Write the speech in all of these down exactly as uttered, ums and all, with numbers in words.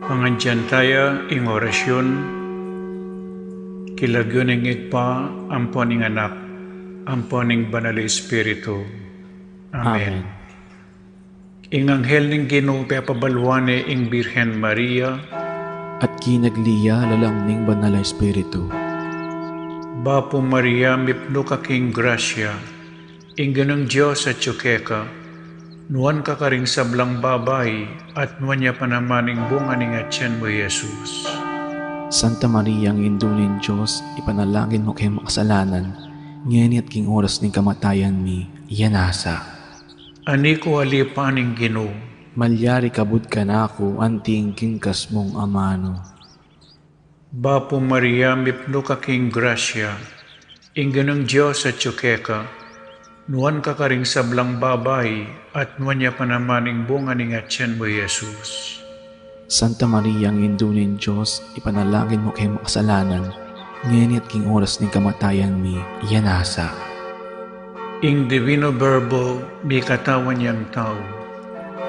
Pangadyan taya ing orasyun, king lagyu ning Ibpa, ampo ning Anak, ampo ning Banal a Espiritu. Amen. Amen. Ing anghel ning Ginu pepabaluan ne ing Birhen Maria. At kinagli ya lalam ning Banal a Espiritu. Bapu Maria, mipnu ka king grasya, ing Ginung Dios atyu keka, nuan ka karing sablang babai, at nuan ya pa naman ing bunga ning atyan mu, Jesus. Santa Maria, Indu ning Dios, ipanalangin mu keng makasalanan, ngeni at king oras ning kamatayan mi. Amen. Ani ku alipan ing Ginu. Malyari kabud kanaku anti ing kingkas mung amanu. Bapu Maria, mipnu ka king grasya, ing Ginung Dios atyu keka, nuan ka karing sablang babai, at nuan ya pa naman ing bunga ning atyan mu, Jesus. Santa Maria, Indu ning Dios, ipanalangin mu keng makasalanan, ngeni at king oras ning kamatayan mi. Amen. Ing Divino Verbo mikatawan yang tau.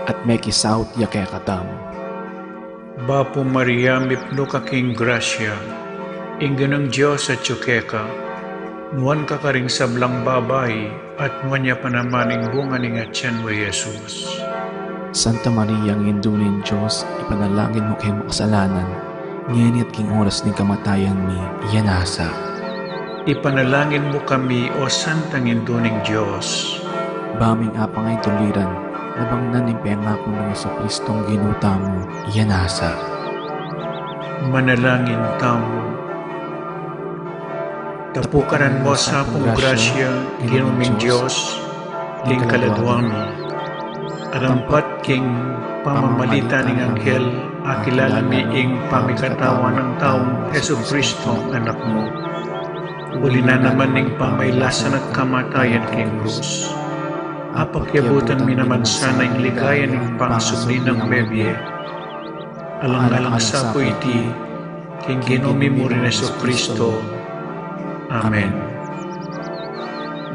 At mekisaut ya kekatamu. Bapu Maria, mipnu ka king grasya, ing Ginung Dios atyu keka, nuan ka karing sablang babai, at nuan ya pa naman ing bunga ning atyan mu, Jesus. Santa Maria, Indu ning Dios, ipanalangin mu keng makasalanan, ngeni at king oras ning kamatayan mi. Amen. Ipanalangin mu kami, O Santang Indu ning Dios. Ba ming apang ay tuliran, nabangnan ning pengaku nang Jesucristong Ginu tamu. Amen. Manalangin tamu. Tapukaran mu sa pung grasya, Ginu ming Dios, ding kaladua mi. Arampat king pamamagitan ning anghel, akilala mi ing pamikatawan nang taung Jesucristo, Anak mu. Uli na naman ning pamailasan at kamatayan king krus, apakyabutan mi naman sana ing ligaya ning pangasubli nang mebie. Alang-alang sa pu iti, king Ginu mi mu ring Jesucristo. Amen.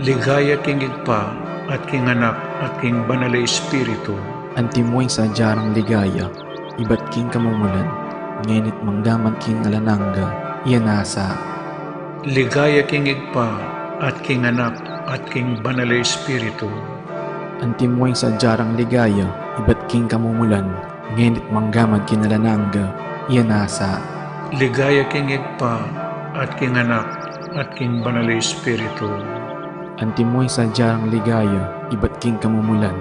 Ligaya king Ibpa, at king Anak, at king Banal a Espiritu. Antimo ing sadya rang ligaya, ibat king kamumulan, ngeni't manggaman king alang angga. Amen. Ligaya king Ibpa, at king Anak, at king Banal a Espiritu. Antimo ing sadya rang ligaya, ibat king kamumulan, ngeni't manggaman king alang angga. Amen. Ligaya king Ibpa, at king Anak, at king Banal a Espiritu. Antimo ing sadya rang ligaya, ibat king kamumulan,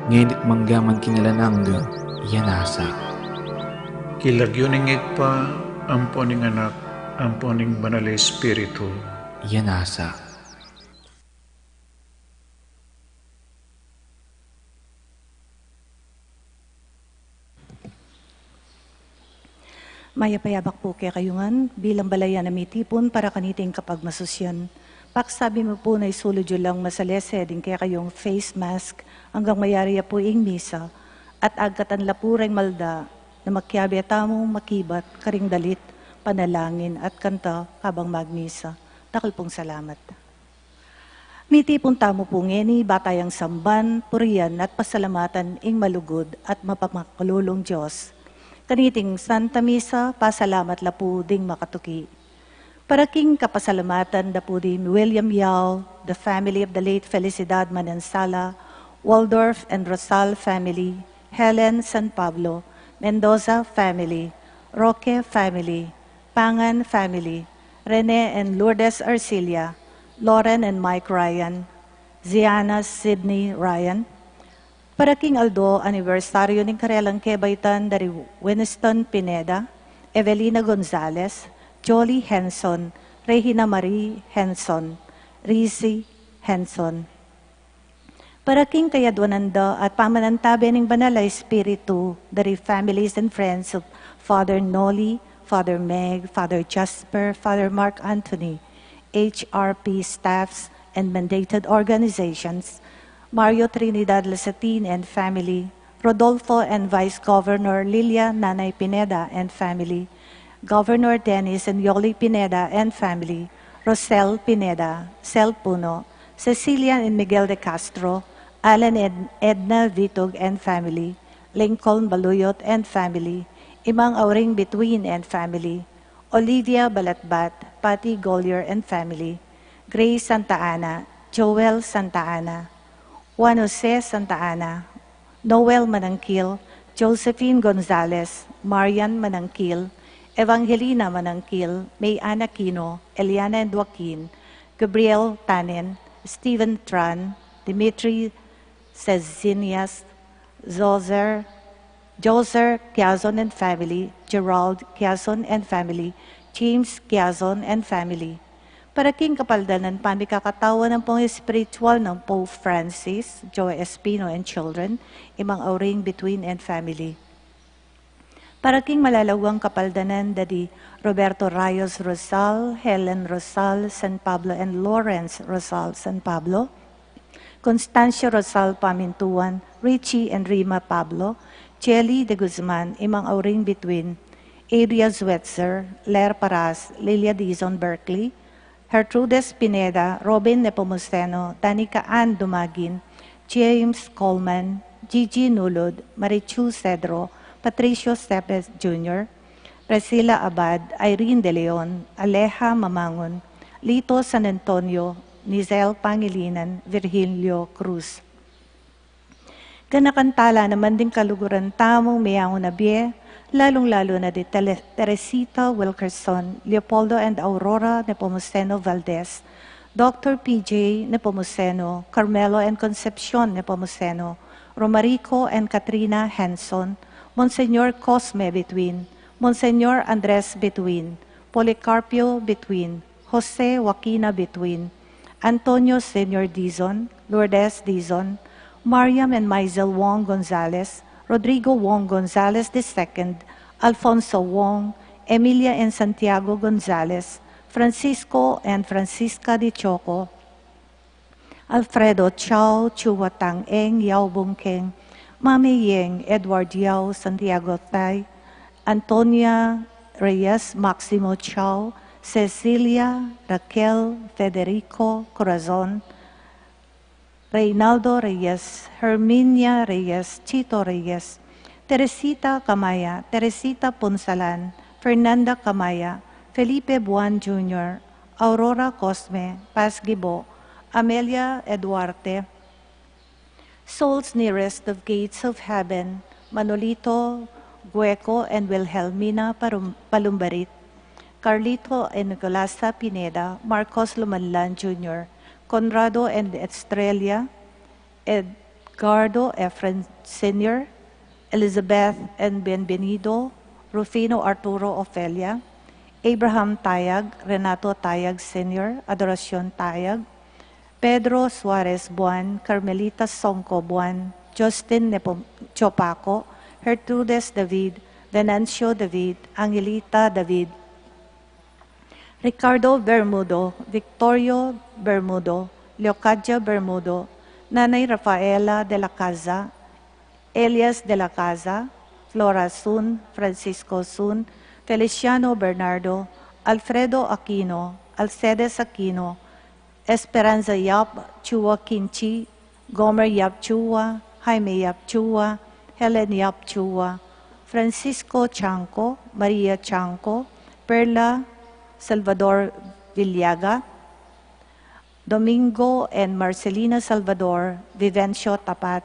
ngeni't manggaman king alang angga. Amen. King lagyu ning Ibpa, ampo ning Anak, ampo ning Banal a Espiritu. Amen. Mayap a yabak pu kekayu ngan, bilang balayan a mitipun para kaniting kapagmasusyan. Paksabi mu pu na isulud yu lang masalese ding kekayung face mask anggang mayari ya pu ing misa, at agkatan la pu reng malda na makiabe tamu makibat karing dalit, panalangin at kanta kabang magmisa. Dakal pung salamat. Mitipun tamu pu ngeni, ba tayang samban, purian at pasalamatan ing malugud at mapamakalulung Dios. Kaniting Santa Misa, pasalamat la pu ding makatuki. Para king kapasalamatan da pu di William Yao, the family of the late Felicidad Manansala, Waldorf and Rosal family, Helen San Pablo, Mendoza family, Roque family, Pangan family, Rene and Lourdes Arcilla, Lauren and Mike Ryan, Ziana Sydney Ryan. Para king aldo anibersaryu ning karelang kebaitan da ri Winston Pineda, Evelina Gonzalez, Jolie Henson, Regina Marie Henson, Rizzy Henson. Para king kayadwanan da at pamanantabe ning Banal a Espiritu, da ri families and friends of Father Noli, Father Meg, Father Jasper, Father Mark Anthony, H R P staffs, and mandated organizations, Mario Trinidad Lasatin and family, Rodolfo and Vice Governor Lilia Nanay Pineda and family, Governor Dennis and Yoli Pineda and family, Rosel Pineda, Sel Puno, Cecilia and Miguel de Castro, Alan and Edna Vitug and family, Lincoln Baluyot and family, Imang Auring Bituin and family, Olivia Balatbat, Patty Gollier and family, Grace Santa Ana, Joel Santa Ana, Juan Jose Santa Ana, Noel Manangkil, Josephine Gonzalez, Marian Manangkil, Evangelina Manangkil, May Ann Aquino, Eliana and Joaquin, Gabriel Tanen, Stephen Tran, Dimitri Cezinias, Zoser, Joser Quiazon and family, Gerald Quiazon and family, James Quiazon and family. Para king kapaldanan pamikakatawan ampong espiritual nang Pope Francis, Joe Espino and children, Imang Auring Bituin and family. Para king malalaguang kapaldanan da di Roberto Rayos Rosal, Helen Rosal San Pablo, and Lawrence Rosal San Pablo, Constancia Rosal Pamintuan, Richie and Rima Pablo, Jelly de Guzman, Imang Auring Bituin, Adria Zwetzer, Ler Paras, Lilia Dizon Berkeley, Gertrudes Pineda, Robin Nepomuceno, Danica Ann Dumagin, James Coleman, Gigi Nulud, Marichu Cedro, Patricio Stepes Junior, Priscilla Abad, Irene De Leon, Aleja Mamangun, Lito San Antonio, Nizel Pangilinan, Virgilio Cruz. Ganakan tala naman ding kaluguran tamung meangu na bie, lalung-lalu na di Tele-, Teresita Wilkerson, Leopoldo and Aurora Nepomuceno Valdez, Doctor P J Nepomuceno, Carmelo and Concepcion Nepomuceno, Romarico and Katrina Henson, Monsignor Cosme Bituin, Monsignor Andres Bituin, Policarpio Bituin, Jose Joaquina Bituin, Antonio Senior Dizon, Lourdes Dizon, Mariam and Maisel Wong Gonzalez, Rodrigo Wong Gonzalez the second, Alfonso Wong, Emilia and Santiago Gonzalez, Francisco and Francisca de Choco, Alfredo Chao, Chua Tang Eng, Yao Bung Keng, Mami Yeng, Edward Yao, Santiago Tai, Antonia Reyes, Maximo Chao, Cecilia, Raquel, Federico, Corazon, Reynaldo Reyes, Herminia Reyes, Chito Reyes, Teresita Camaya, Teresita Punsalan, Fernanda Camaya, Felipe Buan Junior, Aurora Cosme, Paz Gibo, Amelia Eduarte, Souls Nearest the Gates of Heaven, Manolito Gueco and Wilhelmina Parum-, Palumbarit, Carlito and Nicolasa Pineda, Marcos Lumanlan Junior, Conrado and Estrella, Edgardo Efren Senior, Elizabeth and Bienvenido, Rufino Arturo Ofelia, Abraham Tayag, Renato Tayag Senior, Adoracion Tayag, Pedro Suarez Buan, Carmelita Songco Buan, Justin Nepom-, Chopaco, Gertrudes David, Venancio David, Angelita David, Ricardo Bermudo, Victorio Bermudo, Leocadia Bermudo, Nanay Rafaela de la Caza, Elias de la Caza, Flora Sun, Francisco Sun, Feliciano Bernardo, Alfredo Aquino, Alcedes Aquino, Esperanza Yap Chua Quinchi, Gomer Yap Chua, Jaime Yap Chua, Helen Yap Chua, Francisco Chanco, Maria Chanco, Perla Salvador Villaga, Domingo and Marcelina Salvador, Vivencio Tapat,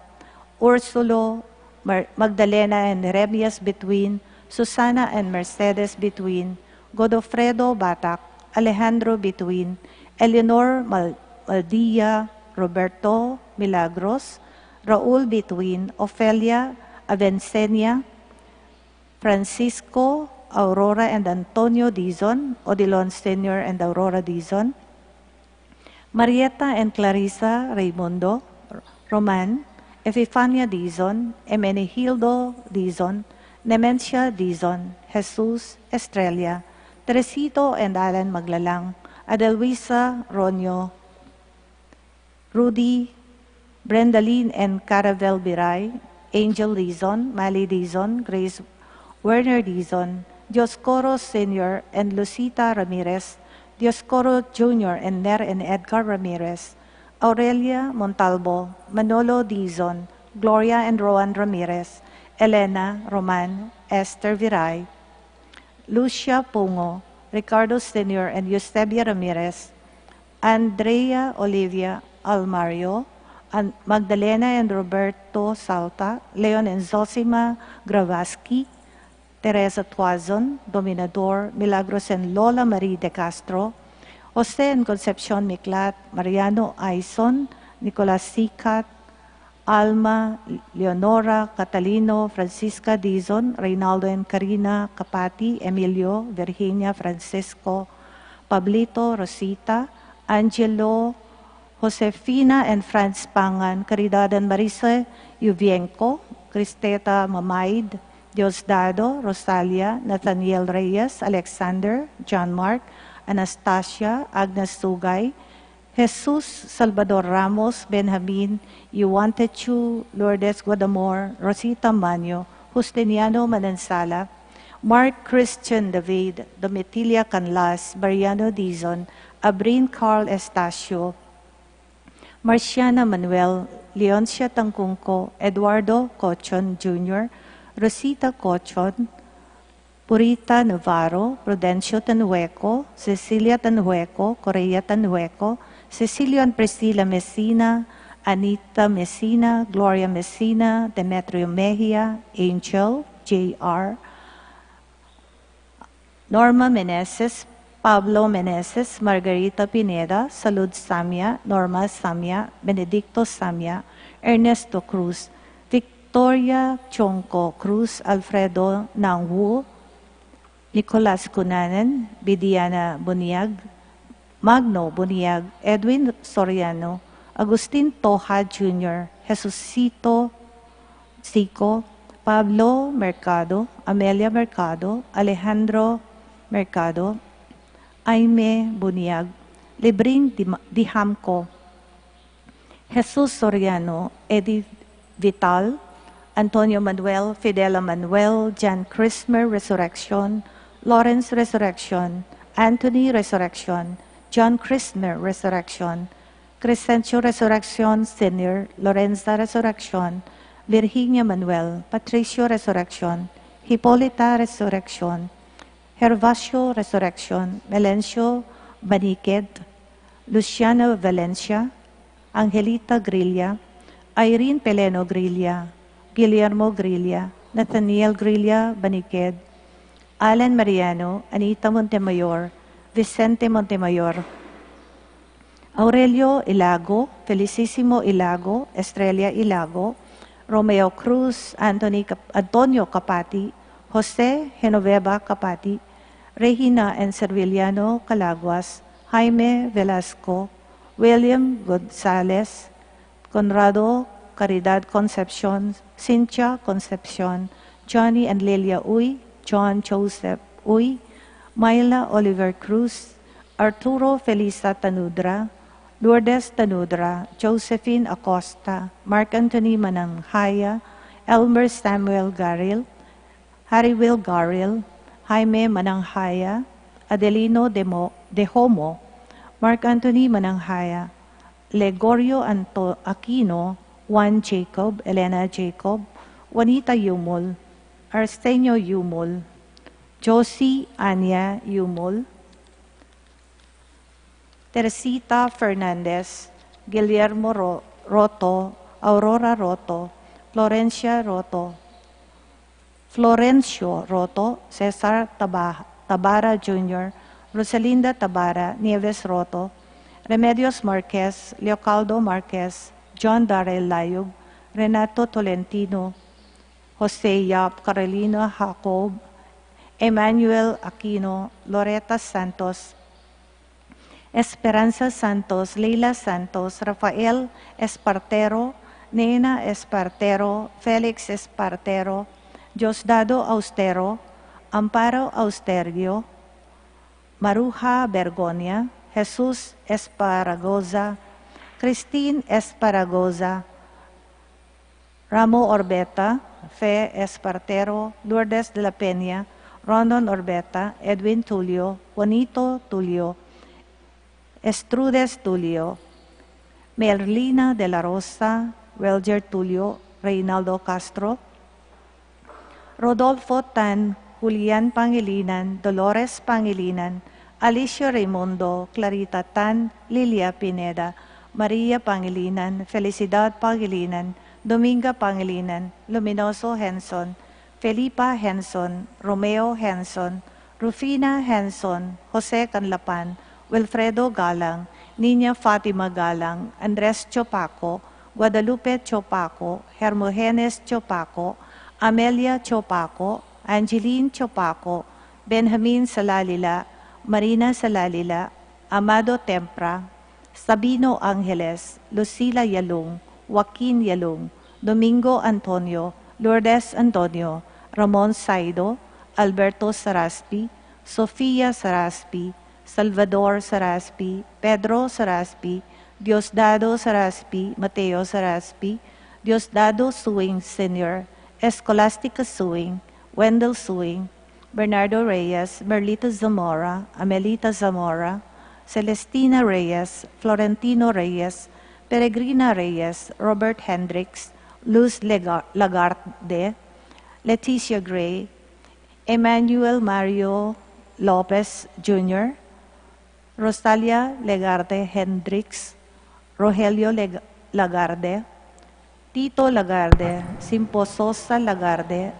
Ursulo, Mar-, Magdalena and Jeremias Bituin, Susana and Mercedes Bituin, Godofredo Batak, Alejandro Bituin, Eleanor Mal-, Maldia, Roberto Milagros, Raul Bituin, Ofelia Avencenia, Francisco, Aurora and Antonio Dizon, Odilon Senior and Aurora Dizon, Marieta and Clarissa Raimundo, Roman, Epifania Dizon, Emenegildo Dizon, Nemencia Dizon, Jesus, Estrella, Teresito and Alan Maglalang, Adelwisa Ronio, Rudy, Brendalyn and Caravel Biray, Angel Dizon, Mali Dizon, Grace Werner Dizon, Dioscoro Senior and Lucita Ramirez, Dioscoro Junior and Ner and Edgar Ramirez, Aurelia Montalbo, Manolo Dizon, Gloria and Roan Ramirez, Elena Roman, Esther Viray, Lucia Pungo, Ricardo Senior and Eusebia Ramirez, Andrea Olivia Almario, An-, Magdalena and Roberto Salta, Leon and Zosima Gravaski, Teresa Tuazon, Dominador, Milagros and Lola Marie de Castro, Jose and Concepcion Miklat, Mariano Aison, Nicolas Sikat, Alma, Leonora, Catalino, Francisca Dizon, Reynaldo and Karina Kapati, Emilio, Virginia, Francisco, Pablito, Rosita, Angelo, Josefina and Franz Pangan, Caridad and Marisa Yuvienco, Cristeta Mamaid, Diosdado, Rosalia, Nathaniel Reyes, Alexander, John Mark, Anastasia, Agnes Sugay, Jesus Salvador Ramos, Benjamin Iwantechu, Lourdes Guadamor, Rosita Manyo, Justiniano Manansala, Mark Christian David, Domitila Canlas, Mariano Dizon, Abrin Carl Estacio, Marciana Manuel, Leoncia Tangcungco, Eduardo Cochon Junior, Rosita Cochon, Purita Navarro, Prudencio Tanhueco, Cecilia Tanhueco, Correa Tanhueco, Cecilio and Priscilla Messina, Anita Messina, Gloria Messina, Demetrio Mejia, Angel, J R, Norma Meneses, Pablo Meneses, Margarita Pineda, Salud Samia, Norma Samia, Benedicto Samia, Ernesto Cruz, Victoria Chonco Cruz, Alfredo Nang Wu, Nicolas Cunanan, Bidiana Buniag, Magno Buniag, Edwin Soriano, Agustin Toja Junior, Jesusito Sico, Pablo Mercado, Amelia Mercado, Alejandro Mercado, Aime Buniag, Libring Di-, Dihamco, Jesus Soriano, Eddie Vital, Antonio Manuel, Fidela Manuel, Jan Christmer Resurrection, Lawrence Resurrection, Anthony Resurrection, John Christmer Resurrection, Crescencio Resurrection Senior, Lorenza Resurrection, Virginia Manuel, Patricio Resurrection, Hipolita Resurrection, Gervasio Resurrection, Melencio Baniked, Luciana Valencia, Angelita Grilla, Irene Peleno Grilla, Guillermo Grilla, Nathaniel Grilla Baniked, Alan Mariano, Anita Montemayor, Vicente Montemayor, Aurelio Ilago, Felicísimo Ilago, Estrella Ilago, Romeo Cruz, Anthony Cap-, Antonio Capati, Jose Genoveva Capati, Regina and Serviliano Calaguas, Jaime Velasco, William Gonzalez, Conrado Caridad Concepcion, Cynthia Concepcion, Johnny and Lilia Uy, John Joseph Uy, Myla Oliver Cruz, Arturo Felisa Tanudra, Lourdes Tanudra, Josephine Acosta, Mark Anthony Mananghaya, Elmer Samuel Garil, Harry Will Garil, Jaime Mananghaya, Adelino Demo-, Dehomo, Mark Anthony Mananghaya, Legorio Anto-, Aquino, Juan Jacob, Elena Jacob, Juanita Yumul, Arsenio Yumul, Josie Anya Yumul, Teresita Fernandez, Guillermo Ro-, Roto, Aurora Roto, Florencia Roto, Florencio Roto, Cesar Taba-, Tabara Junior, Rosalinda Tabara, Nieves Roto, Remedios Marquez, Leocaldo Marquez, John Darrell Layug, Renato Tolentino, Jose Yap, Carolina Jacob, Emmanuel Aquino, Loreta Santos, Esperanza Santos, Leila Santos, Rafael Espartero, Nena Espartero, Felix Espartero, Diosdado Austero, Amparo Austerio, Maruja Bergonia, Jesus Esparagoza, Christine Esparagoza, Ramo Orbeta, Fe Espartero, Lourdes de la Peña, Rondon Orbeta, Edwin Tulio, Juanito Tulio, Estrudes Tulio, Merlina de la Rosa, Welger Tulio, Reynaldo Castro, Rodolfo Tan, Julian Pangilinan, Dolores Pangilinan, Alicia Raimundo, Clarita Tan, Lilia Pineda, Maria Pangilinan, Felicidad Pangilinan, Dominga Pangilinan, Luminoso Henson, Felipa Henson, Romeo Henson, Rufina Henson, Jose Canlapan, Wilfredo Galang, Nina Fatima Galang, Andres Chopaco, Guadalupe Chopaco, Hermogenes Chopaco, Amelia Chopaco, Angeline Chopaco, Benjamin Salalila, Marina Salalila, Amado Tempra, Sabino Angeles, Lucila Yalung, Joaquin Yalung, Domingo Antonio, Lourdes Antonio, Ramon Saido, Alberto Saraspi, Sofia Saraspi, Salvador Saraspi, Pedro Saraspi, Diosdado Saraspi, Mateo Saraspi, Diosdado Suing Senior, Escolastica Suing, Wendell Suing, Bernardo Reyes, Merlita Zamora, Amelita Zamora, Celestina Reyes, Florentino Reyes, Peregrina Reyes, Robert Hendricks, Luz Lega- Lagarde, Leticia Gray, Emmanuel Mario Lopez Junior, Rosalia Legarde Hendricks, Rogelio Leg- Lagarde, Tito Lagarde, Simpo Sosa Lagarde,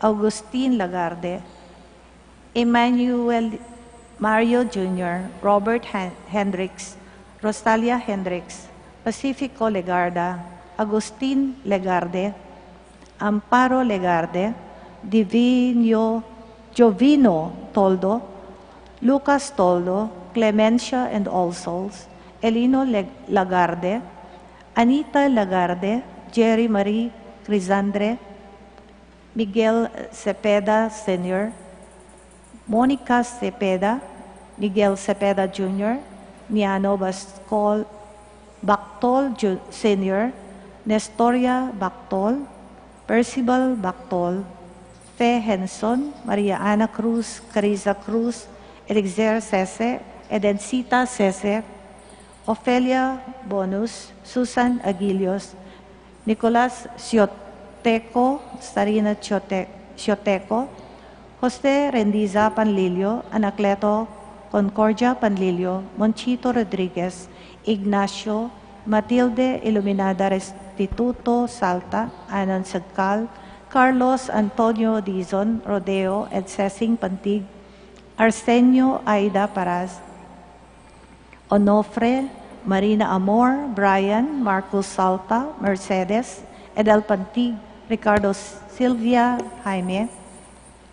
Augustin Lagarde, Emmanuel Mario Junior, Robert Hen- Hendricks, Rosalia Hendricks, Pacifico Legarda, Agustin Legarde, Amparo Legarde, Divino, Jovino Toldo, Lucas Toldo, Clemencia and All Souls, Elino Le- Lagarde, Anita Lagarde, Jerry Marie Crisandre, Miguel Cepeda Senior, Monica Cepeda, Miguel Cepeda Junior, Niano Bascol, Bactol Ju- Senior, Nestoria Bactol, Percival Bactol, Fe Henson, Maria Ana Cruz, Carissa Cruz, Elixir Sese, Edencita Sese, Ofelia Bonus, Susan Aguilios, Nicolas Sioteco, Sarina Chiote- Sioteco, Jose Rendiza Panlilio, Anacleto Concordia Panlilio, Monchito Rodriguez, Ignacio, Matilde Iluminada Restituto Salta, Anon Sagkal, Carlos Antonio Dizon Rodeo, Edsesing Pantig, Arsenio Aida Paras, Onofre, Marina Amor, Brian, Marcos Salta, Mercedes, Edel Pantig, Ricardo Silvia, Jaime,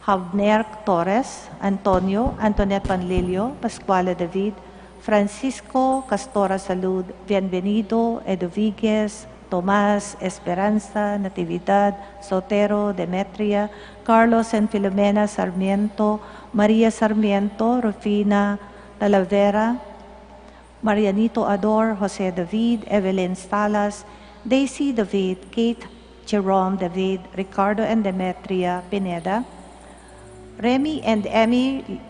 Javner Torres, Antonio, Antoinette Panlilio, Pascuala David, Francisco Castora Salud, Bienvenido, Edoviguez, Tomas, Esperanza, Natividad, Sotero, Demetria, Carlos and Filomena Sarmiento, Maria Sarmiento, Rufina Talavera, Marianito Ador, Jose David, Evelyn Salas, Daisy David, Kate, Jerome David, Ricardo and Demetria Pineda, Remy and Emmy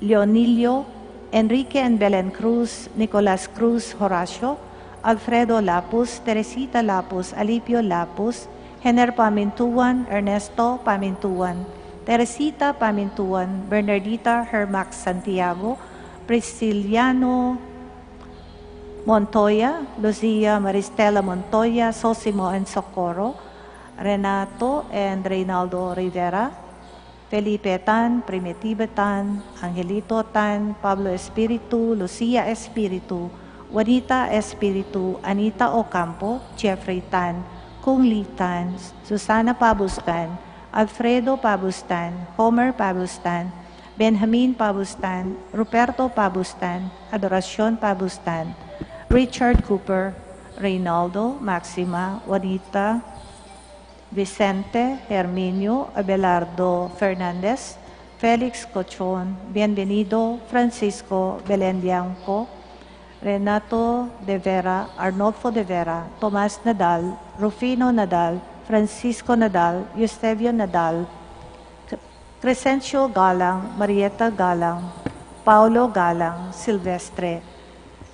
Leonilio, Enrique and Belen Cruz, Nicolas Cruz, Horacio, Alfredo Lapus, Teresita Lapus, Alipio Lapus, Hener Pamintuan, Ernesto Pamintuan, Teresita Pamintuan, Bernardita Hermax Santiago, Prisciliano Montoya, Lucia Maristela Montoya, Sosimo and Socorro, Renato and Reynaldo Rivera, Felipe Tan, Primitiva Tan, Angelito Tan, Pablo Espiritu, Lucia Espiritu, Juanita Espiritu, Anita Ocampo, Jeffrey Tan, Kung Li Tan, Susana Pabustan, Alfredo Pabustan, Homer Pabustan, Benjamin Pabustan, Ruperto Pabustan, Adoracion Pabustan, Richard Cooper, Reynaldo, Maxima, Juanita, Vicente, Herminio, Abelardo Fernandez, Felix Cochon, Bienvenido, Francisco, Belen Bianco, Renato de Vera, Arnolfo de Vera, Tomas Nadal, Rufino Nadal, Francisco Nadal, Eusebio Nadal, Crescencio Galang, Marieta Galang, Paulo Galang, Silvestre,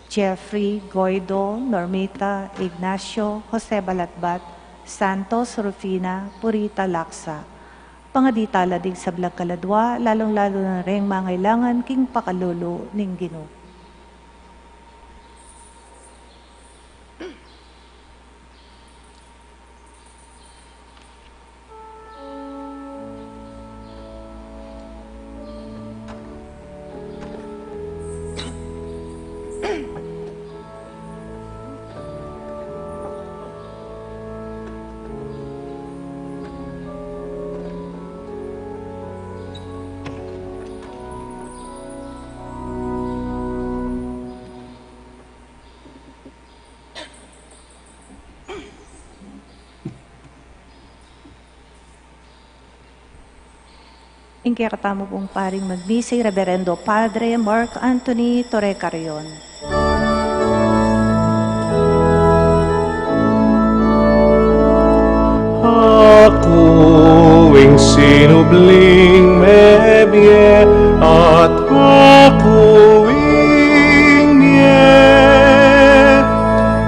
Jeffrey, Goido, Normita, Ignacio, Jose Balatbat, Santos, Rufina, Purita Laksa, Pangadi tala ding sablang kaladua, lalung-lalu na reng mangailangan king pakalulu ning Ginu. Ing kekatamu pung paring magmisa, i Reverendo Padre Mark Anthony Torre Carrion. Aku ing sinubling mebie at aku ing mie.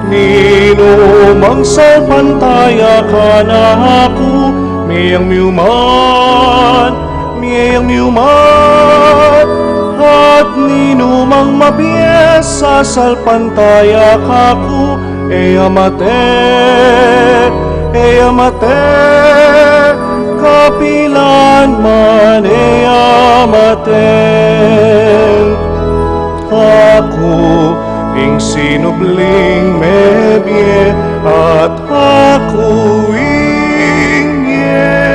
Ninumang salpantaya kanaku, mie yang miuman, mie yang miuman, at ninumang mabie sasalpantaya kaku, e ya mate, e ya mate, kapilan man e ya mate. Aku ing sinubling mebie at aku ing mie.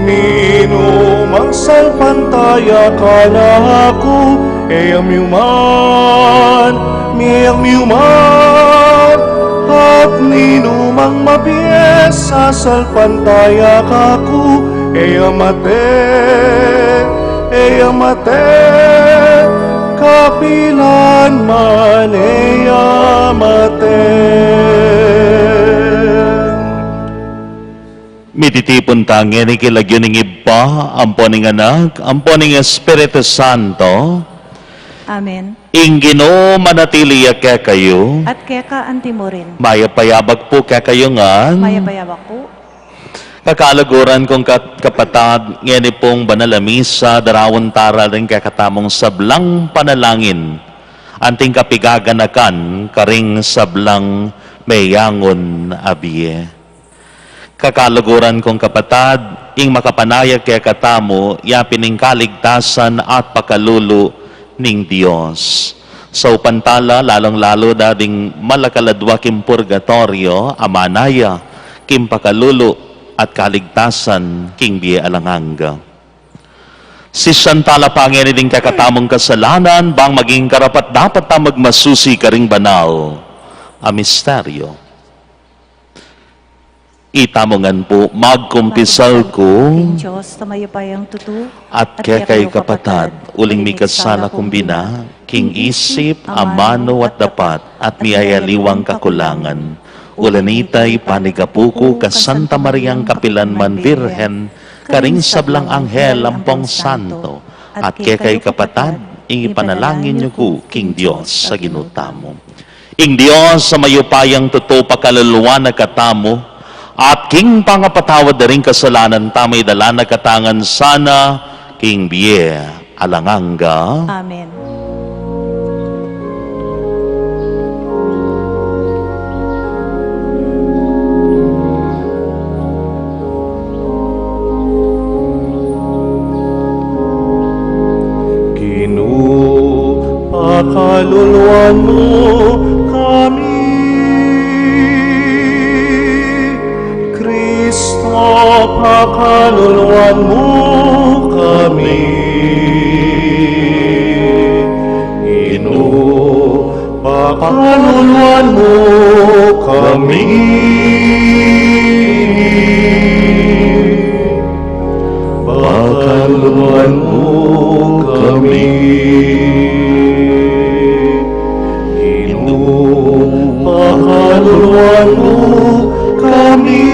Ninumang salpantaya kanaku, e yang miuman, mie yang miuman, at ninumang mabie sasalpantaya kaku, e ya mate, e ya mate, kapilan man e ya mate. Mititipun ta ngeni king lagyu ning Ibpa, ampo ning Anak, ampo ning Espiritu Santo. Amen. Ing Ginu manatili ya kekayu. At keka antimurin. Mayap a yabak pu kekayu ngan. Mayap a yabak pu. Kakaluguran kung kat-, kapatad, ngeni pung banal a misa, daraun tala ding kekatamung sablang panalangin, anting kapigaganakan karing sablang meyangun a bie. Kakaluguran kung kapatad, ing makapanaya kekatamu, ya pin ing kaligtasan at pakalulu ning Dios. Saupan tala, lalung-lalu da ding malakaladwa king purgatoryo, a manaya king pakalulu at kaligtasan king bie alang angga. Sisian tala pa ngeni ding kekatamung kasalanan, bang maging karapat-dapat ta magmasusi karing banal a misteryo. Itamu ngan pu, magkumpisal ku king Dios a mayupayang tutu, at kekayu kapatad, uling mikasala kung bina, king isip, amanu at dapat, at miyayaliwang kakulangan. Uling ita ing panigapu ku kang Santa Mariang kapilan man Birhen, karing sablang anghel ampong santo, at kekayu kapatad, ing ipanalangin yu ku king Dios a Ginu tamu. Ing Dios a mayupayang tutu pakaluluan na katamu, at king pangapatawad da ring kasalanan tamu idala na katamu ngan sana king bie alang angga. Amen. Ginu, pakaluluan mu kami. Kristo, pakaluluan mu kami. Ginu, pakaluluan mu kami. Pakaluluan mu kami. Ginu, pakaluluan mu kami.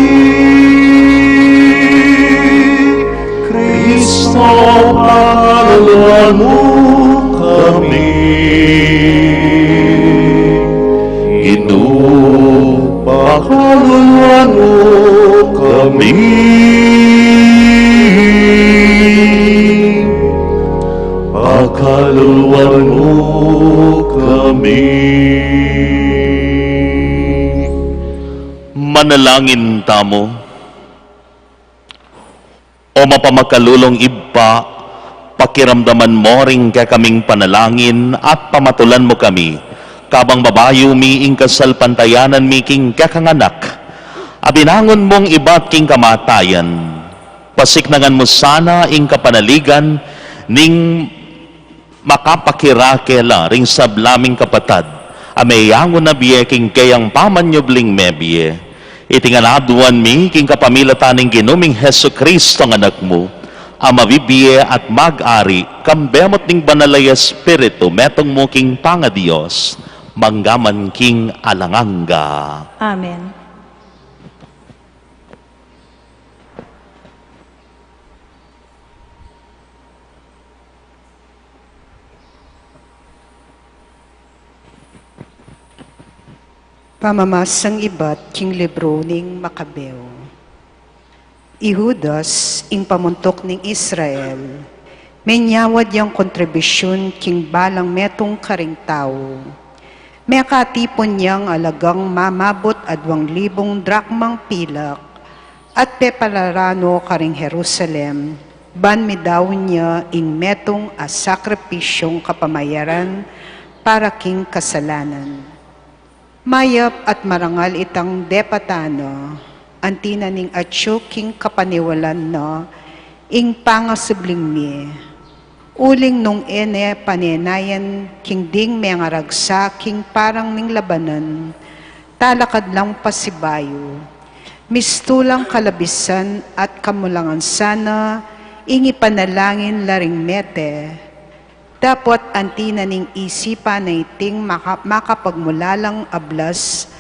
Kristo, pakaluluan mu kami. Ginu, pakaluluan mu kami. kami. Manalangin tamu. O mapamakalulung Ibpa, pakiramdaman mu ring kekaming panalangin at pamatulan mu kami, kabang babayu mi ing kasalpantayanan mi king kekang Anak, a binangun mung ibat king kamatayan. Pasiknangan mu sana ing kapanaligan ning makapakirake la ring sabla ming kapatad a meyangu na bie king keyang pamanyubling mebie. Iti ngan aduan mi king kapamilatan ning Ginu ming Jesucristo a Anak mu, a mabibie at mag-ari kambe mu't ning Banal a Espiritu, metung mu king pangaDios, mangga man king alang angga. Amen. Pamamasang ibat king libru ning Makabeo. I Judas, ing pamuntuk ning Israel, menyawad yang kontribusyun king balang metung karing tau. Mekatipun yang alagang mamabut aduang libung drakmang pilak, at pepalara no karing Jerusalem, ban midaun ya ing metung a sakripisyung kapamayaran para king kasalanan. Mayap at marangal itang depatan na, anti na ning atyu king kapaniwalan na ing pangasubling mie. Uling nung e ne panenayan king ding mengaragsa king parang ning labanan, talakad lang pasibayu. Mistulang kalabisan at kamulangan sana ing ipanalangin la ring mete. Dapot anti na ning isipan na iting maka-, makapagmulalang ablas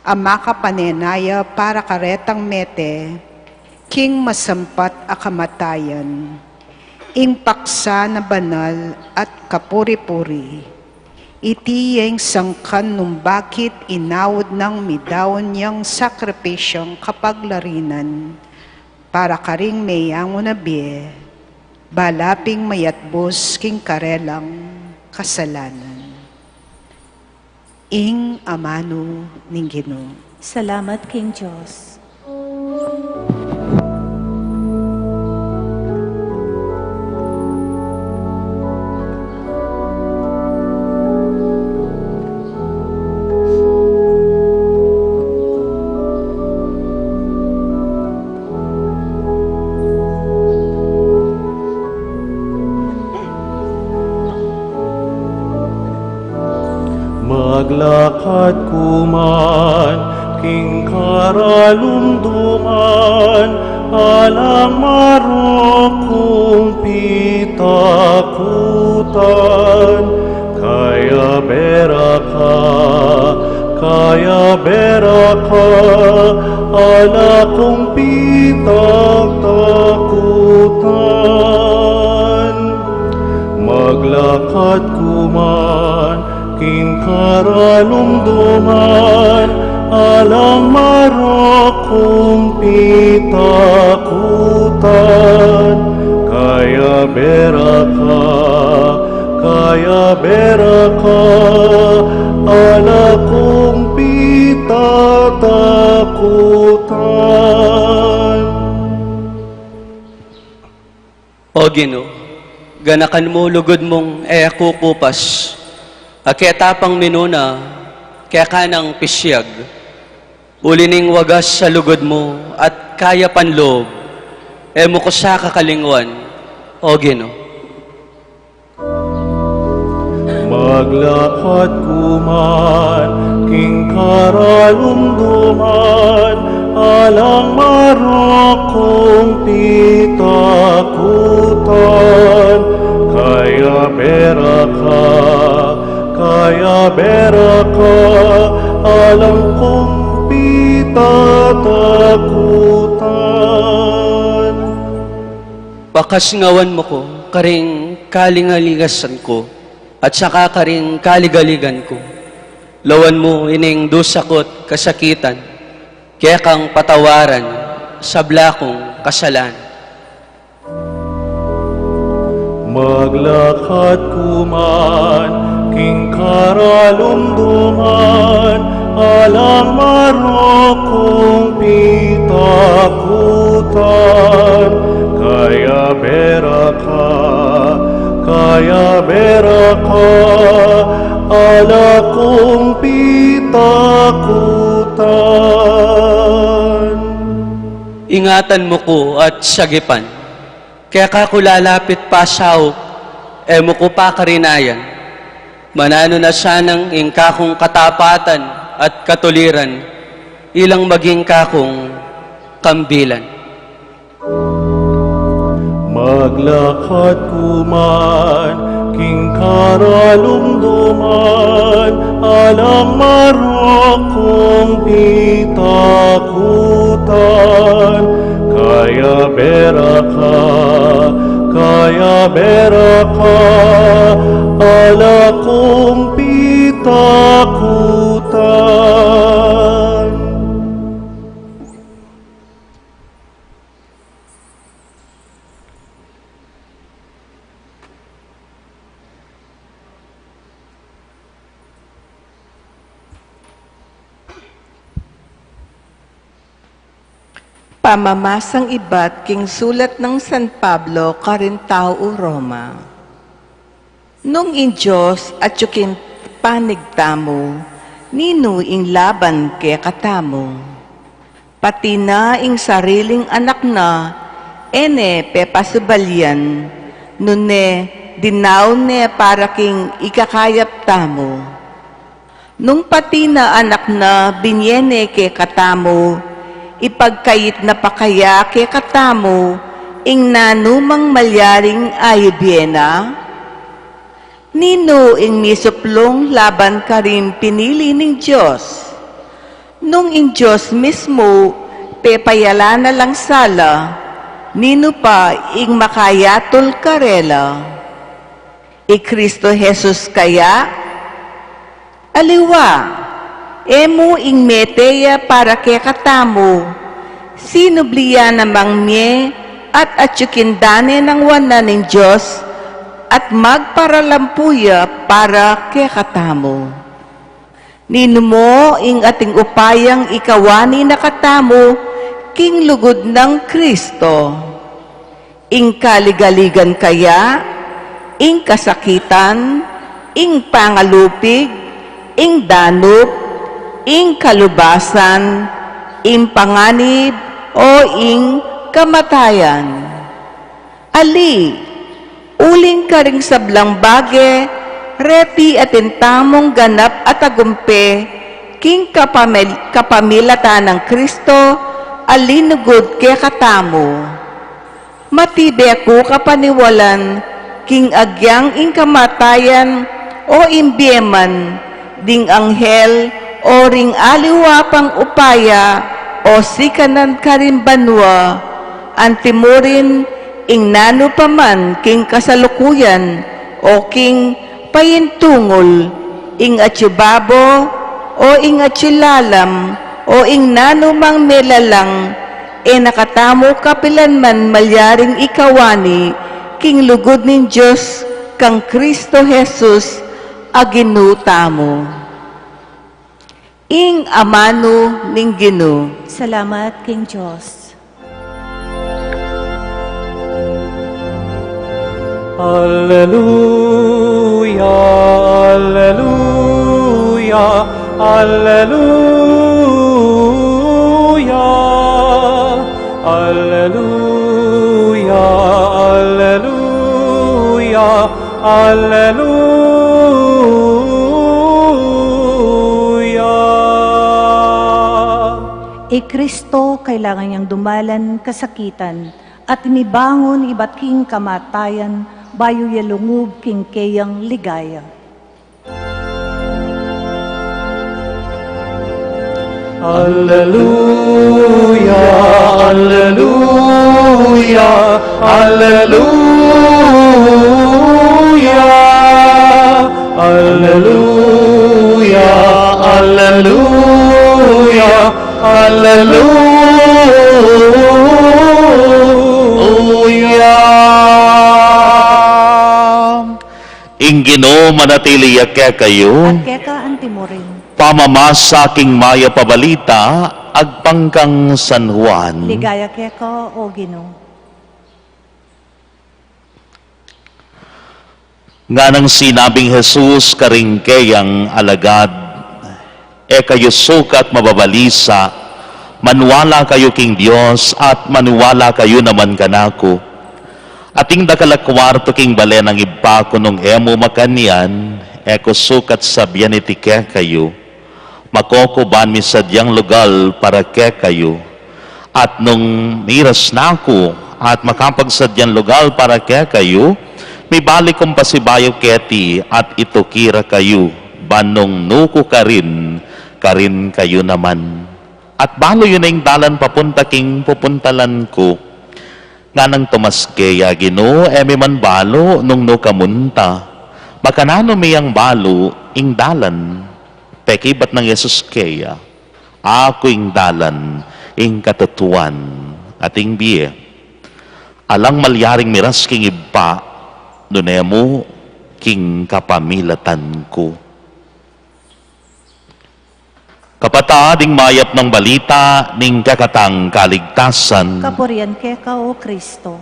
a makapanenaya para karetang mete king masampat a kamatayan, ing paksa na banal at kapuri-puri. Iti ya ing sangkan nung bakit inaud nang midaun yang sakripisyung kapaglarinan para karing meyangu na bie, bala ping mayatbus king karelang kasalanan. Ing amanu ning Ginu. Salamat king Dios. Maglakad ku man king karalumduman, alang marok kung pitakutan. Kaya beraka, kaya beraka, ala kung pitatakutan. Maglakad ku man king karalumduman, alang marok kung pitakutan. Kaya beraka, kaya beraka, ala kung pitatakutan. O Ginu, ganakan mu lugud mung e kukupas, a ketapang minuna, keka nang pisyag, uli ning wagas a lugud mu at kaya panloob, e mu ku sa kakalingwan, O Ginu. Maglakad ku man king karalumduman, alang marok kung pitakutan. Kaya beraka, kaya beraka, alang kung pitakutan. Pakasngawan mu ku karing kaligaligan ku, at saka karing kaligaligan ku. Lawan mu ining dusa ku't kasakitan, kekang patawaran sabla kung kasalanan. Maglakad ku man King karalumduman, alang marok kung pitakutan, kaya beraka, kaya beraka, ala kung pitakutan. Ingatan mu ku at sagipan. Keka ku lalapit pasaup, e mu ku pakarinayan. Mananu na sanang ing kakung katapatan at katuliran, ilang maging kakung kambilan. Maglakad ku man king karalumduman, alang marok kung pitakutan, kaya beraka, kaya beraka, ala kung pitakutan. Pamamasang ibat king sulat nang San Pablo karing tau Roma. Nung ing Dios atyu king panig tamu, ninu ing laban kekatamu? Pati na ing sariling anak na, e ne pepasubalian, nune dinaun ne para king ikakayap tamu. Nung pati na anak na binie ne kekatamu, ipagkait na pa kaya kekatamu ing nanumang malyaring ayubie na? Ninu ing misuplung laban karing pinili ning Dios? Nung ing Dios mismu pepayala na lang sala, ninu pa ing makayatul karela? I Cristo Jesus kaya? Aliwa, e mu ing mete ya para kekatamu, sinubli ya namang mie at atyu king dane nang wanan ning Dios, at magparalampu ya para kekatamu. Ninu mu ing ating upayang ikawani na katamu king lugud nang Cristo? Ing kaligaligan kaya, ing kasakitan, ing pangalupig, ing danup, ing kalubasan, ing panganib, o ing kamatayan? Ali, uling karing sablang bage, reti atin tamung ganap a tagumpe king kapamil-, kapamilatan nang Cristo a linugud kekatamu. Matibe ku kapaniwalan king agyang ing kamatayan o ing bie man, ding anghel o ring aliwa pang upaya o sikanan karing banua, anti mu rin ing nanu pa man king kasalukuyan o king paintungul, ing atyu babo o ing atyu lalam o ing nanumang melalang, e na katamu kapilan man malyaring ikawani king lugud ning Dios kang Cristo Jesus a Ginu tamu. Ing amanu ning Ginu. Salamat king Dios. Alleluia, alleluia, alleluia, alleluia, alleluia, alleluia. I Cristo kailangan yang dumalan kasakitan at imibangun ibat king kamatayan, bayu ya lungub king keyang ligaya. Alleluia, alleluia, alleluia, alleluia, alleluia, alleluia. Ing Ginu Manatili ya kekayu. At keka antimurin. Pamamasa king mayap a balita agpang kang San Juan. Ligaya keka, O Ginu. Nganang sinabing Jesus karing keyang alagad, "E kayu sukat mababalisa, maniwala kayu king Dios at maniwala kayu naman kanaku. Ating dakal a kuwartu king bale nang Ibpa ku, nung e mu makanyan, e ku sukat sabian iti kekayu. Makukuban mi sadyang lugal para kekayu. At nung miras na ku at makapagsadyang lugal para kekayu, mibalik kung pasibayu keti at ituki ra kayu, ban nung nu ku karin, karin kayu naman. At balu yu na ing dalan papunta king pupuntalan ku." Nganang Tomas keya, "Ginu, e mi man balu nung nu ka munta. Makananu mi yang balu ing dalan?" Pekibat nang Jesus keya, "Aku ing dalan, ing katutuan, at ing bie. Alang malyaring miras king Ibpa, nune mu king kapamilatan ku." Kapatad, ing mayap nang balita ning kekatang kaligtasan. Kapurian keka, O Kristo.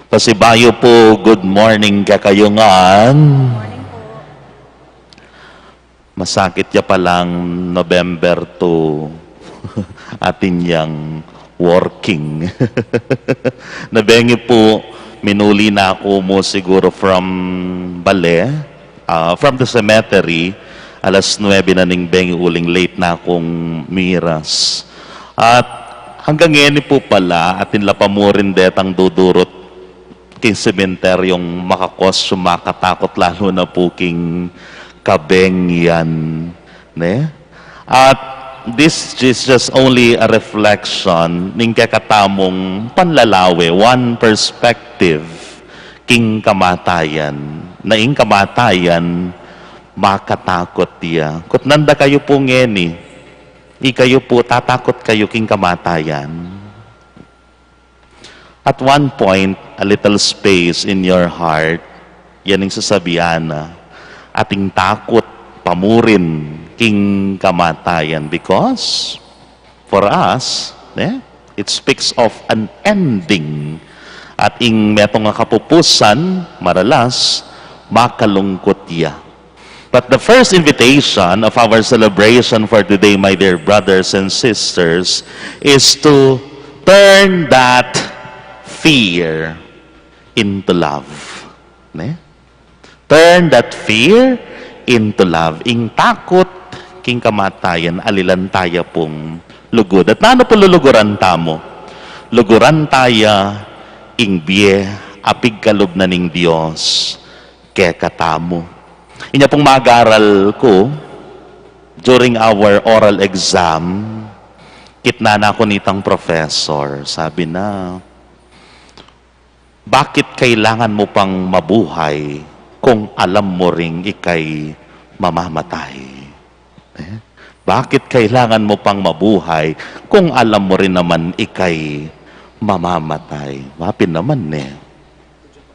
Pasibayu pu, good morning kekayu ngan. Masakit ya palang November two atin yang working. Na bengi pu, minuli na ku mu siguru from bale, ah, from the cemetery, alas nuebe na ning bengi uling late na kung miras. At hanggang ngeni pu pala, atin la pa mu rin detang dudurut king sementeryong makakostume, makatakut, lalu na pu king kabengyan, ne? At this is just only a reflection ning kekatamung panlalawe, one perspective king kamatayan, na ing kamatayan makatakut ya. Kutnan da kayu pu ngeni, ikayu pu, tatakut kayu king kamatayan? At one point, a little space in your heart, yan ing sasabian na, ating takut pa mu rin king kamatayan, because for us, ne, it speaks of an ending. At ing metung a kapupusan, maralas, makalungkut ya. But the first invitation of our celebration for today, my dear brothers and sisters, is to turn that fear into love. Ne? Turn that fear into love. Ing takut king kamatayan, alilan taya pung lugud. At nanu pu luluguran tamu? Luguran taya ing bie a pigkalub na ning Dios kekatamu. Inya pung magaral ku, during our oral exam, kitnan na ku nitang professor, sabi na, "Bakit kailangan mo pang mabuhay kung alam mo ring ikay mamamatay?" Eh? "Bakit kailangan mo pang mabuhay kung alam mo rin naman ikay mamamatay?" Mapin naman, eh.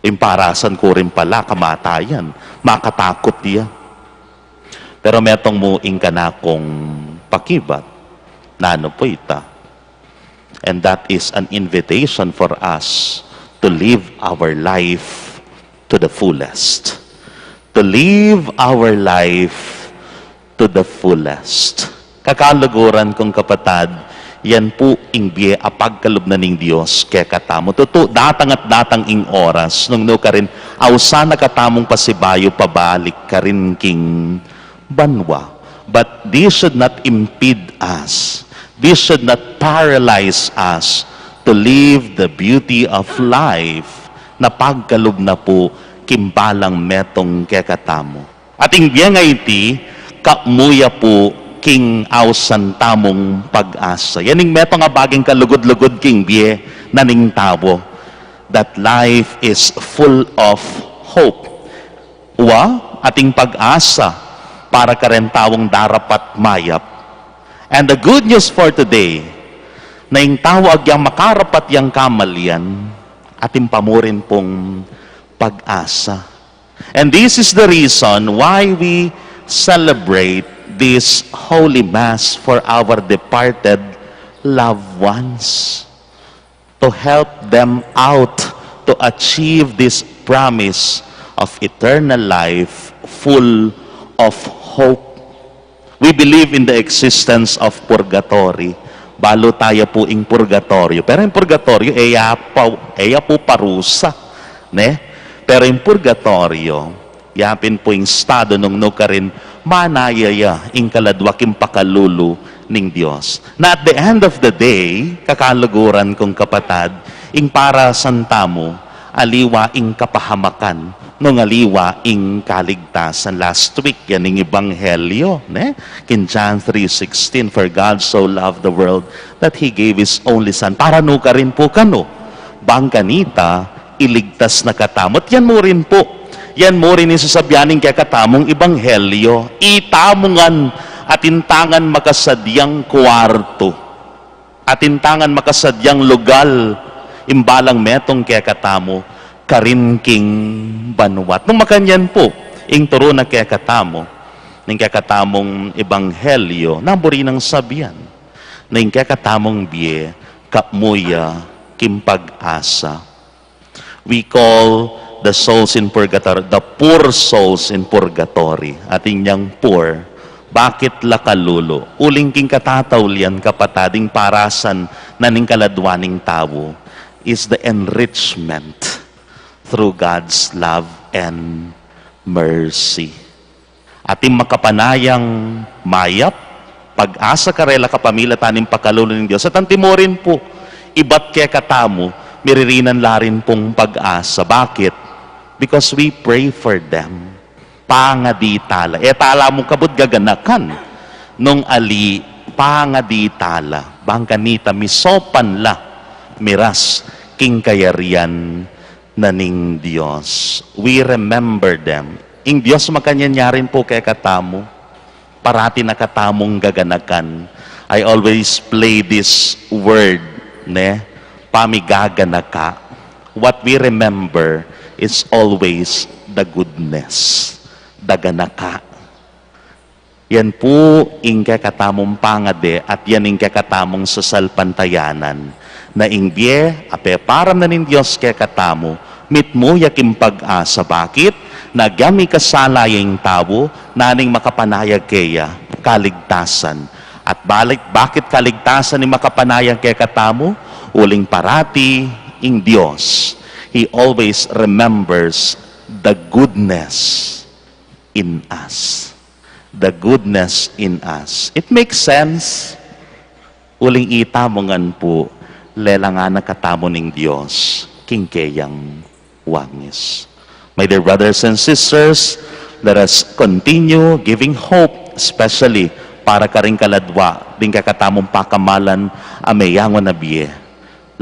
Ing parasan ku rin pala, kamatayan, makatakut ya. Pero metung mu ing kanakung pakibat, nanu pu ita? And that is an invitation for us to live our life to the fullest. To live our life to the fullest. Kakaluguran kung kapatad, yan pu ing bie a pagkalub na ning Dios kekatamu. Tutu, datang at datang ing oras nung nukarin, ausan na katamung pasibayu pabalik karin king banua. But this should not impede us. This should not paralyze us to live the beauty of life na pagkalub na pu king balang metung kekatamu. At ing bie a iti, kamu ya pu king ausan tamung pag-asa. Yan ing metung a baging kalugud-lugud king bie na ning tau. That life is full of hope. Wa, ating pag-asa para kareng taung darapat mayap. And the good news for today, na ing tau agyang makarapat yang kamalian, atin pa mu rin pung pag-asa. And this is the reason why we celebrate this Holy Mass for our departed loved ones, to help them out to achieve this promise of eternal life full of hope. We believe in the existence of purgatory. Balu taya pu ing purgatoryo. Pero ing purgatoryo, e ya pa, e ya pu parusa, ne? Pero ing purgatoryo, yapin pu ing estado nung nukarin manaya ya ing kaladwa king pakalulu ning Dios. Na at the end of the day, kakaluguran kung kapatad, ing parasan tamu, aliwa ing kapahamakan, nung aliwa ing kaligtasan. Last week, yan ing ebanghelyo, ne? King John three sixteen, "For God so loved the world that He gave His only Son." Para nukarin pu kanu, bang kanita, iligtas na katamu. At yan mu rin pu, yan mu rin ing sasabian ning kekatamung ebanghelyo. Itamu ngan atin tangan makasadyang kuwartu, atin tangan makasadyang lugal, ing balang metung kekatamu, karin king banua. Nung makanyan pu ing turu na kekatamu ning kekatamung ebanghelyo, na buri nang sabian na ing kekatamung bie, kapmu ya king pag-asa. We call the souls in purgatory, the poor souls in purgatory. Atin yang poor, bakit la kalulu? Uling king katataulian, kapatad, ing parasan na ning kaladwa ning tau is the enrichment through God's love and mercy. Atin makapanayang mayap, pag-asa karela kapamilatan ning pakalulu ning Dios. At anti mu rin pu, ibat kekatamu, miririnan la rin pung pag-asa. Bakit? Because we pray for them. Pangadi tala. E tala mu kabud gaganakan nung ali, pangadi tala. Bang kanita misopan la miras king kayarian na ning Dios. We remember them. Ing Dios makanyan ya rin pu kekatamu. Parati na katamung gaganakan. I always play this word, ne? Pamigaganaka. What we remember is always the goodness, the ganaka. Yan pu ing kekatamung pangade at yan ing kekatamung sasalpantayanan, na ing bie a peparam na ning Dios kekatamu, mitmu ya king pag-asa. Bakit? Na agyang mikasala ya ing tau, naning makapanayag keya kaligtasan. At balik, bakit kaligtasan ing makapanayag kekatamu? Uling parati ing Dios, He always remembers the goodness in us. The goodness in us. It makes sense. Uling itamu ngan pu, lelangan na katamu ning Dios king keyang wangis. My dear brothers and sisters, let us continue giving hope, especially para karing kaladwa ding kekatamung pakamalan a meyangu na bie,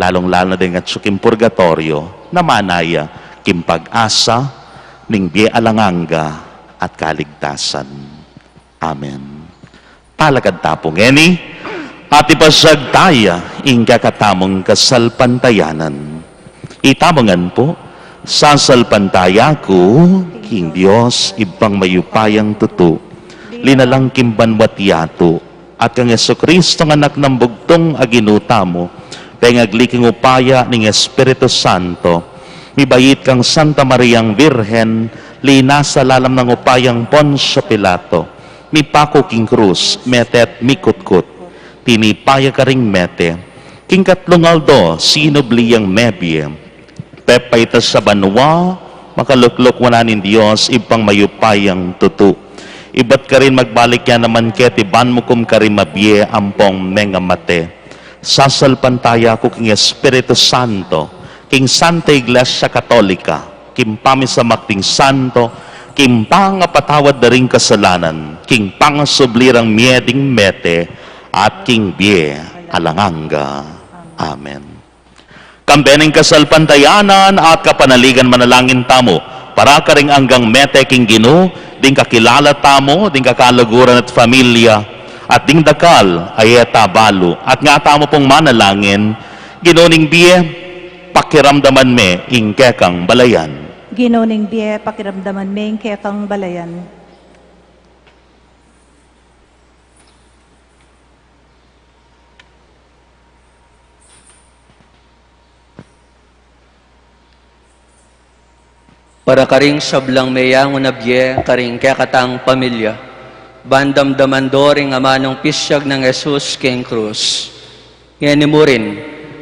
lalung-lalu na ding atsu king purgatoryo, na manaya king pag-asa ning bie alang angga at kaligtasan. Amen. Talakad ta pu ngeni, at ipasyag taya ing kekatamung kasalpantayanan. Itamu ngan pu, sasalpantaya ku king Dios, Ibpang mayupayang tutu, linalang king banua't yatu, at kang Jesucristo, a Anak nang Bugtung a Ginu tamu, pengagli king upaya ning Espiritu Santo, mibait kang Santa Mariang Virgen, linasa lalam nang upayang Poncio Pilato, mipaku king krus, mete at mikutkut, tinipa ya karing mete, king katlung aldo sinubli yang mebie, pepaitas ya banua, makalukluk wanan ning Dios Ibpang mayupayang tutu. Ibat karin magbalik ya naman keti ban mukum karing mabie ampong mengamate. Sasalpantaya ku king Espiritu Santo, king Santa Iglesia Katolika, king pamisamak ding santo, king pangapatawad da ring kasalanan, king pangasubli rang mie ding mete, at king bie alang angga. Amen. Kambe ning kasalpantayanan at kapanaligan, manalangin tamu para karing anggang mete king Ginu, ding kakilala tamu, ding kakaluguran at familia, at ding dakal a e ta balu, at nga tamu pung manalangin, Ginu ning bie, pakiramdaman me ing kekang balayan. Ginu ning bie, pakiramdaman me ing kekang balayan. Para karing sablang meyangu na bie karing kekatang pamilya, ban damdaman do ring amanung pisyag nang Jesus king krus. Ngeni mu rin,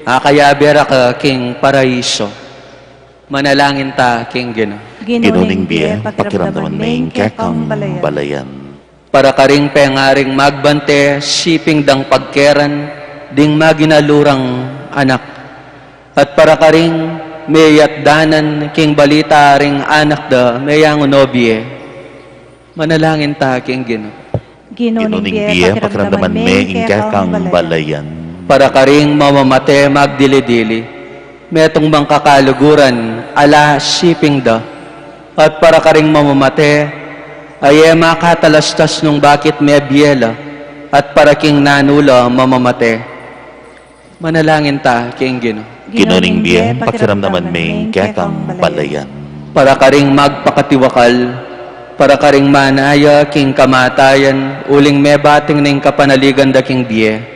akayabe ra ka king paraiso. Manalangin ta king Ginu. Ginu ning bie, pakiramdaman me ing kekang balayan. Para karing pengaring magbante siping dang pagkeran ding maginalu rang anak, at para karing meyatdanan king balita ring anak da meyangu no bie. Manalangin ta king Ginu. Ginu ning bie, pakiramdaman me ing kekang balayan. Para karing mamamate magdili-dili, metung mang kakaluguran ala siping da, at para karing mamamate a e makatalastas nung bakit mebie la, at para king nanu la mamamate. Manalangin ta king Ginu. Ginu ning bie, pakiramdaman me ing kekang balayan. Para karing magpakatiwakal, para karing manaya king kamatayan uling mebating ning kapanaligan da king bie.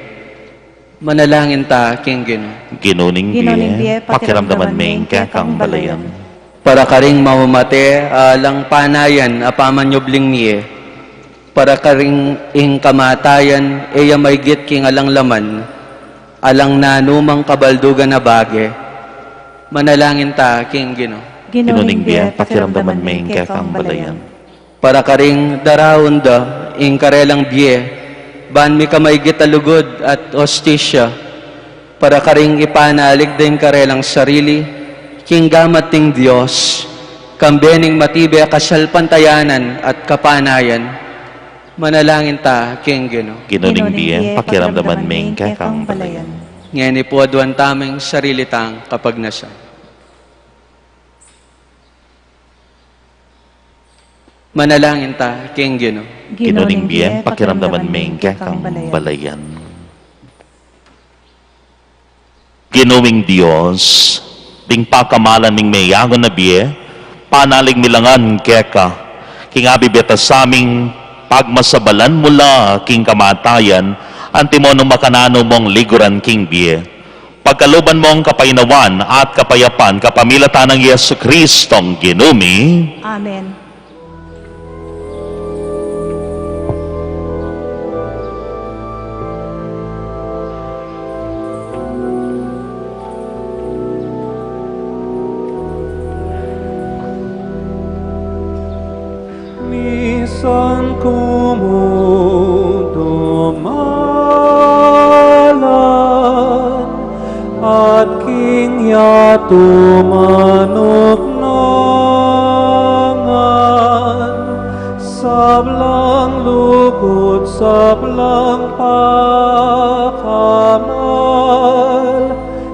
Manalangin ta king Ginu. Ginu ning bie, pakiramdaman me ing kekang balayan. Para karing mamamate alang panayan a pamanyubling mie, para karing ing kamatayan e ya maygit king alang laman, alang nanumang kabaldugan a bage. Manalangin ta king Ginu. Ginu ning bie, pakiramdaman me ing kekang balayan. Para karing daraun da ing karelang bie ban mikamaygit a lugud at hustisya, para karing ipanalig da ing karelang sarili king gamat ning Dios, kambe ning matibe a kasalpantayanan at kapanayan. Manalangin ta king Ginu. Ginu ning bie, pakiramdaman me ing kekang balayan. Ngeni pu aduan tamu ing sarili tang kapagnasan. Manalangin ta king Ginu. Ginu ning bie, pakiramdaman me ing kekang balayan. Ginu ming Dios, ding pakamalan ning meyangu na bie, panalig mi la ngan keka, king abibe ta sa ming pagmasabalan mu la king kamatayan, antimo nung makananu mung liguran king bie. Pagkaluban mung kapainawan at kapayapan kapamilatan nang Jesu Cristong Ginu mi. Amen. Misan ku mu dumalan at king yatu manuknangan, sablang lugud, sablang pakamal,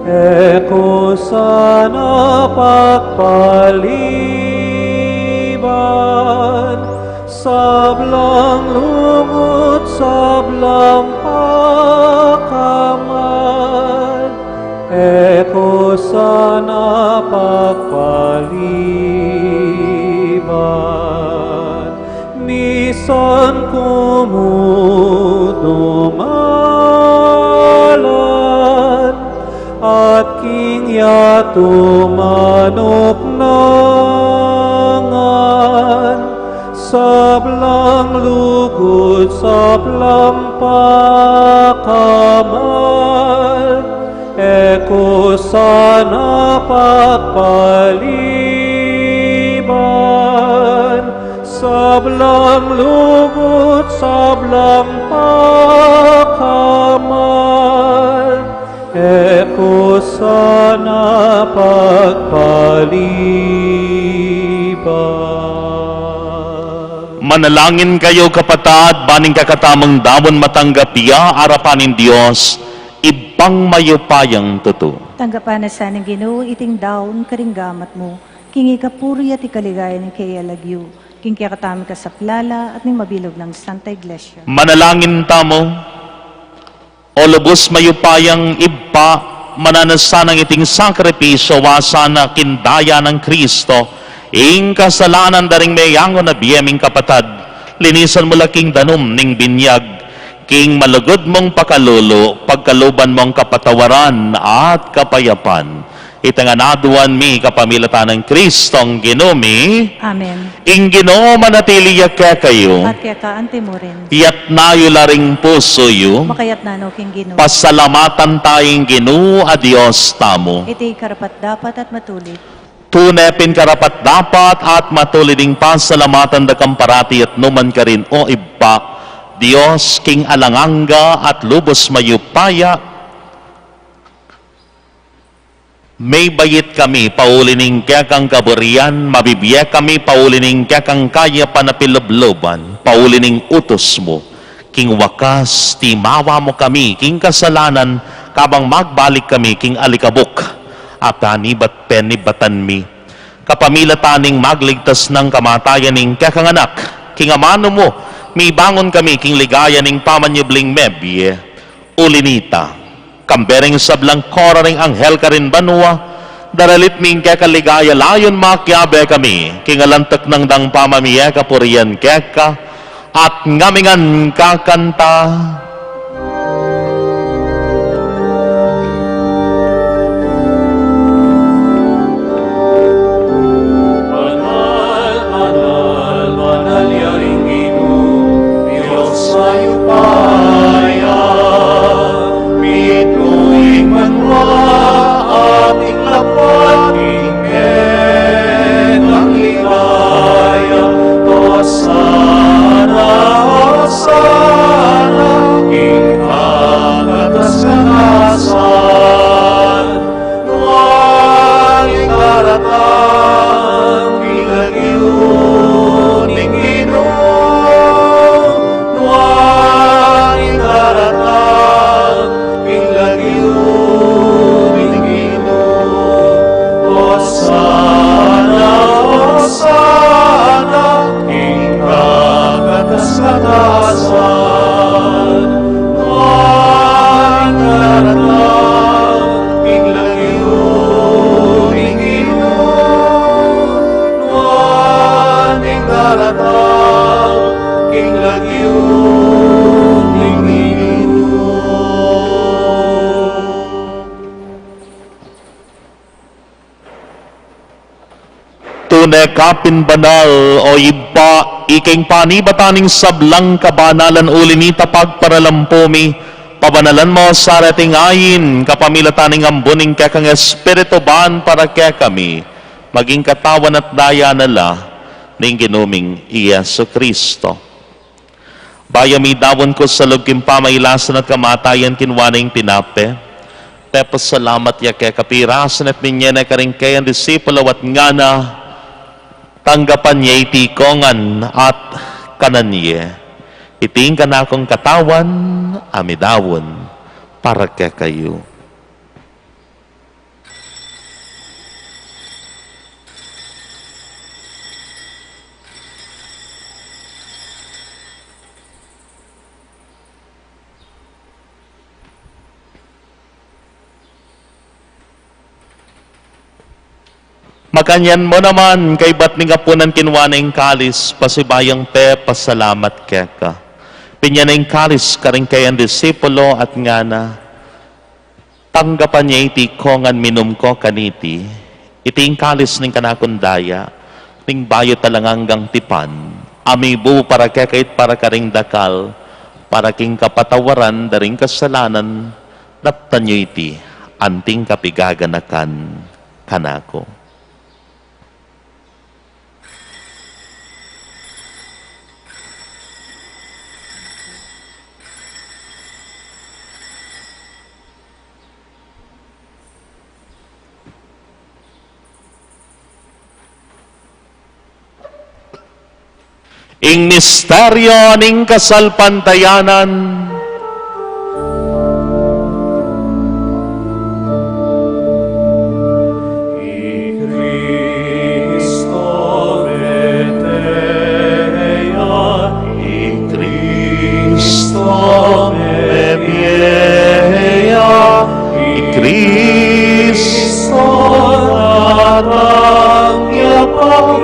e ku sana pagpaliban, sablang lugud, sablang pakamal, e ku sana pagpaliban. Misan ku mu dumalan at king yatu manuknangan, sablang lugud, sablang pakamal, e ku sana pagpaliban, sablang lugud, sablang pakamal, e ku sana pagpaliban. Manalangin kayu, kapatad, ban ing kekatamung daun matanggap ya arapan ning Dios, Ibpang mayupayang tutu. Tanggapan na sa ning Ginu iting daun karing gamat mu, king ikapuri at ikaligaya ning keyang lagyu, king kekatamung kasaplalan at ning mabilug nang Santa Iglesia. Manalangin tamu. O lubus mayupayang Ibpa, mananu sanang iting sakripisyu a sana king daya nang Kristo, Ing kasalanan da ring meyangu na bie ming kapatad, linisan mu la king danum ning binyag, king malugud mung pakalulu, pagkaluban mung kapatawaran at kapayapan. Iti ngan aduan mi kapamilatan nang Kristong Ginu mi. Amen. Ing Ginu manatili ya kekayu. At keka antimurin. Iyatas yu la ring pusu yu. Makayatas no king Ginu. Pasalamatan taya ing Ginu a Dios tamu. Iti karapat-dapat at matulid. Tune pin karapat-dapat at matulid ing pasalamatan da ka parati at nu man karin, O Ibpa, Dios king alang angga at lubus mayupaya. Mibait kami pauli ning kekang kaburian, mabibie kami pauli ning kekang kayapan a pilubluban, pauli ning utus mu. King wakas, timawa mu kami king kasalanan, kabang magbalik kami king alikabuk a panibat-, penibatan mi. Kapamilatan ning magligtas nang kamatayan ning kekang Anak, king amanu mu, mibangun kami king ligaya ning pamanyubling mebie. Uli nita, kambe ring sablang kora ring anghel karin banua, daralit mi ing keka ligaya layun makiabe kami king alantuk nang dang pamamie kapurian keka, at ngami ngan kakanta. Banal, banal, banal ya ring Ginu, Dios mayupaya, mitmu ing banua at ing lapad king kekang ligaya. Hosana, Hosana, king kakatas-katasan. Nuan ing daratang king lagyu ning Ginu, nuan ing daratang king lagyu ning Ginu. Hosana, Hosana, king kakatas-katasan. Nuan ing daratang king lagyu ning Ginu, nuan ing daratang king lagyu ning Ginu. Tune ka pin banal, O Ibpa, ika ing panibatan ning sablang kabanalan, uli nita pagparalampu mi, pabanalan mu sa reting ain, kapamilatan ning ambun ning kekang Espiritu, ban para kekami maging katawan at daya na la ning Ginu ming i Jesu Cristo. Bayu mi daun kusang lub king pamailasan at kamatayan, kinua ne ing tinape, pepasalamat ya keka, pirasan at minie ne karing kayang disipulo at ngana: Tanggapan ye iti kongan at kanan ye. Iti ing kanakung katawan a midaun para kekayu. Makanyan mu naman, kaybat ning apunan, kinua ne ing kalis, pasibayu yang pepasalamat keka, pinie ne ing kalis karing kayang disipulo at ngana: Tanggapan ye iti kongan, minum ko kaniti. Iti ing kalis ning kanakung daya ning bayu at alang anggang tipan, a mibubu para kekayu at para karing dakal, para king kapatawaran da ring kasalanan. Daptan yu iti anting kapigaganakan kanaku. Ing misteryo ning kasalpantayanan. I Kristo mete ya, i Kristo mebie ya, i Kristo datang ya pang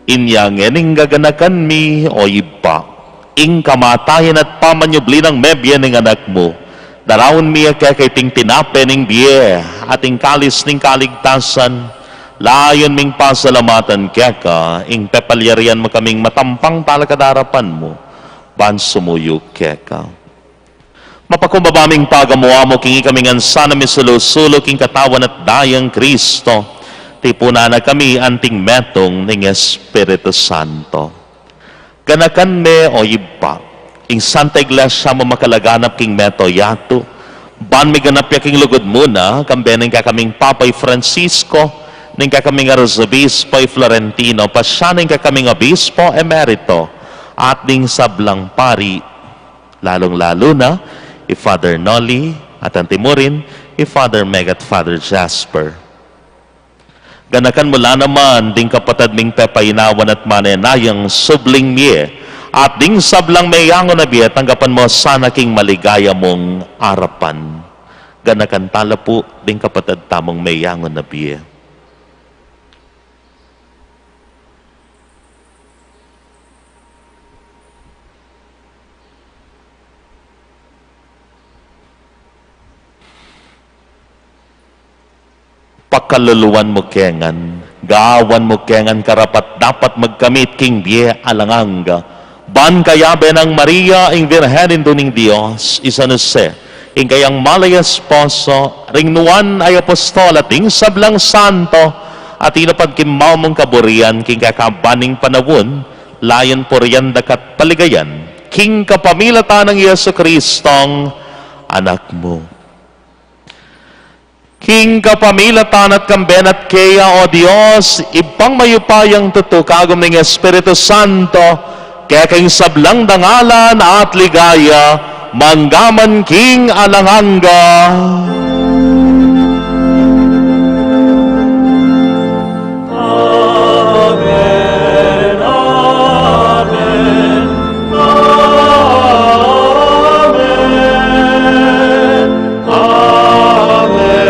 Inya ngeni, gaganakan mi, o Ibpa, ing kamatayan at pamanyubli nang mebie ning Anak mu, daraun mi keka iting tinape ning bie at ing kalis ning kaligtasan, layun ming pasalamatan keka ing pepalyarian mu kaming matampang talakad king arapan mu, ban sumuyu keka. Mapakumbaba ming pagamu-amu king ikami ngan sana misulu-sulu king Katawan at Dayang Kristo, tipunan na kami anting metung ning Espiritu Santo. Ganakan me, o Ibpa, ing Santa Iglesia mu makalaganap king mabilug a yatu, ban miganap ya king lugud mu na, kambe ning kekaming Papa i Francisco, ning kekaming Arsobispo i Florentino, pasian ning kekaming Obispo Emerito, at ding sablang pari, lalung-lalu na i Father Noli, at antimurin i Father Meg at Father Jasper. Ganakan mu la naman ding kapatad ming pepainawan at manenayang subling mie, at ding sablang meyangu na bie, tanggapan mu sana king maligaya mung arapan. Ganakan tala pu ding kapatad tamung meyangu na bie. Pakaluluan mu ke ngan, gawan mu ke ngan karapat-dapat magkamit king bie alang angga, ban kayabe nang Maria, ing Birhen Indu ning Dios, i San Jose, ing kayang mal a esposo, ring nuan a apostol, at ding sablang santo a tinupad king maumung kaburian king kekaban ning panaun, layun purian daka at paligayan, king kapamilatan nang Jesucristong Anak mu. King kapamilatan at kambe na at keya, o Dios, Ibpang mayupayang tutu, kagum ning Espiritu Santo, keka ing sablang dangalan at ligaya, mangga man king alang angga. Amen, amen, amen, amen,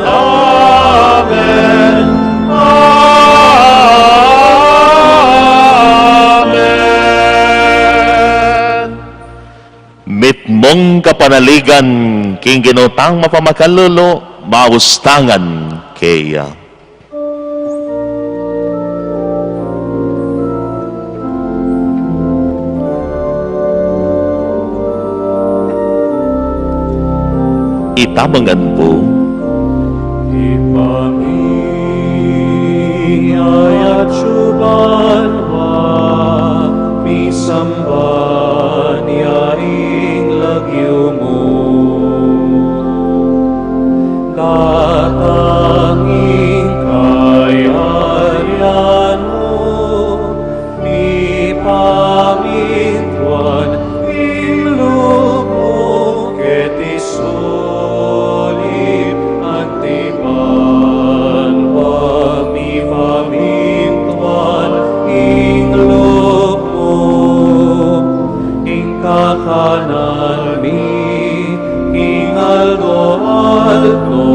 amen, amen. Mitmung kapanaligan king Ginu tang mapamakalulu, maustangan keya. Itamangan mu. Ibpa mi, ayat yu banua, misamban ya ing lagyu mu. Datang ing kayarian mu, mipamintuan ing lub mu keti sulip anti banua, mipamintuan ing lub mu. Ing kakanan mi king aldo-aldo,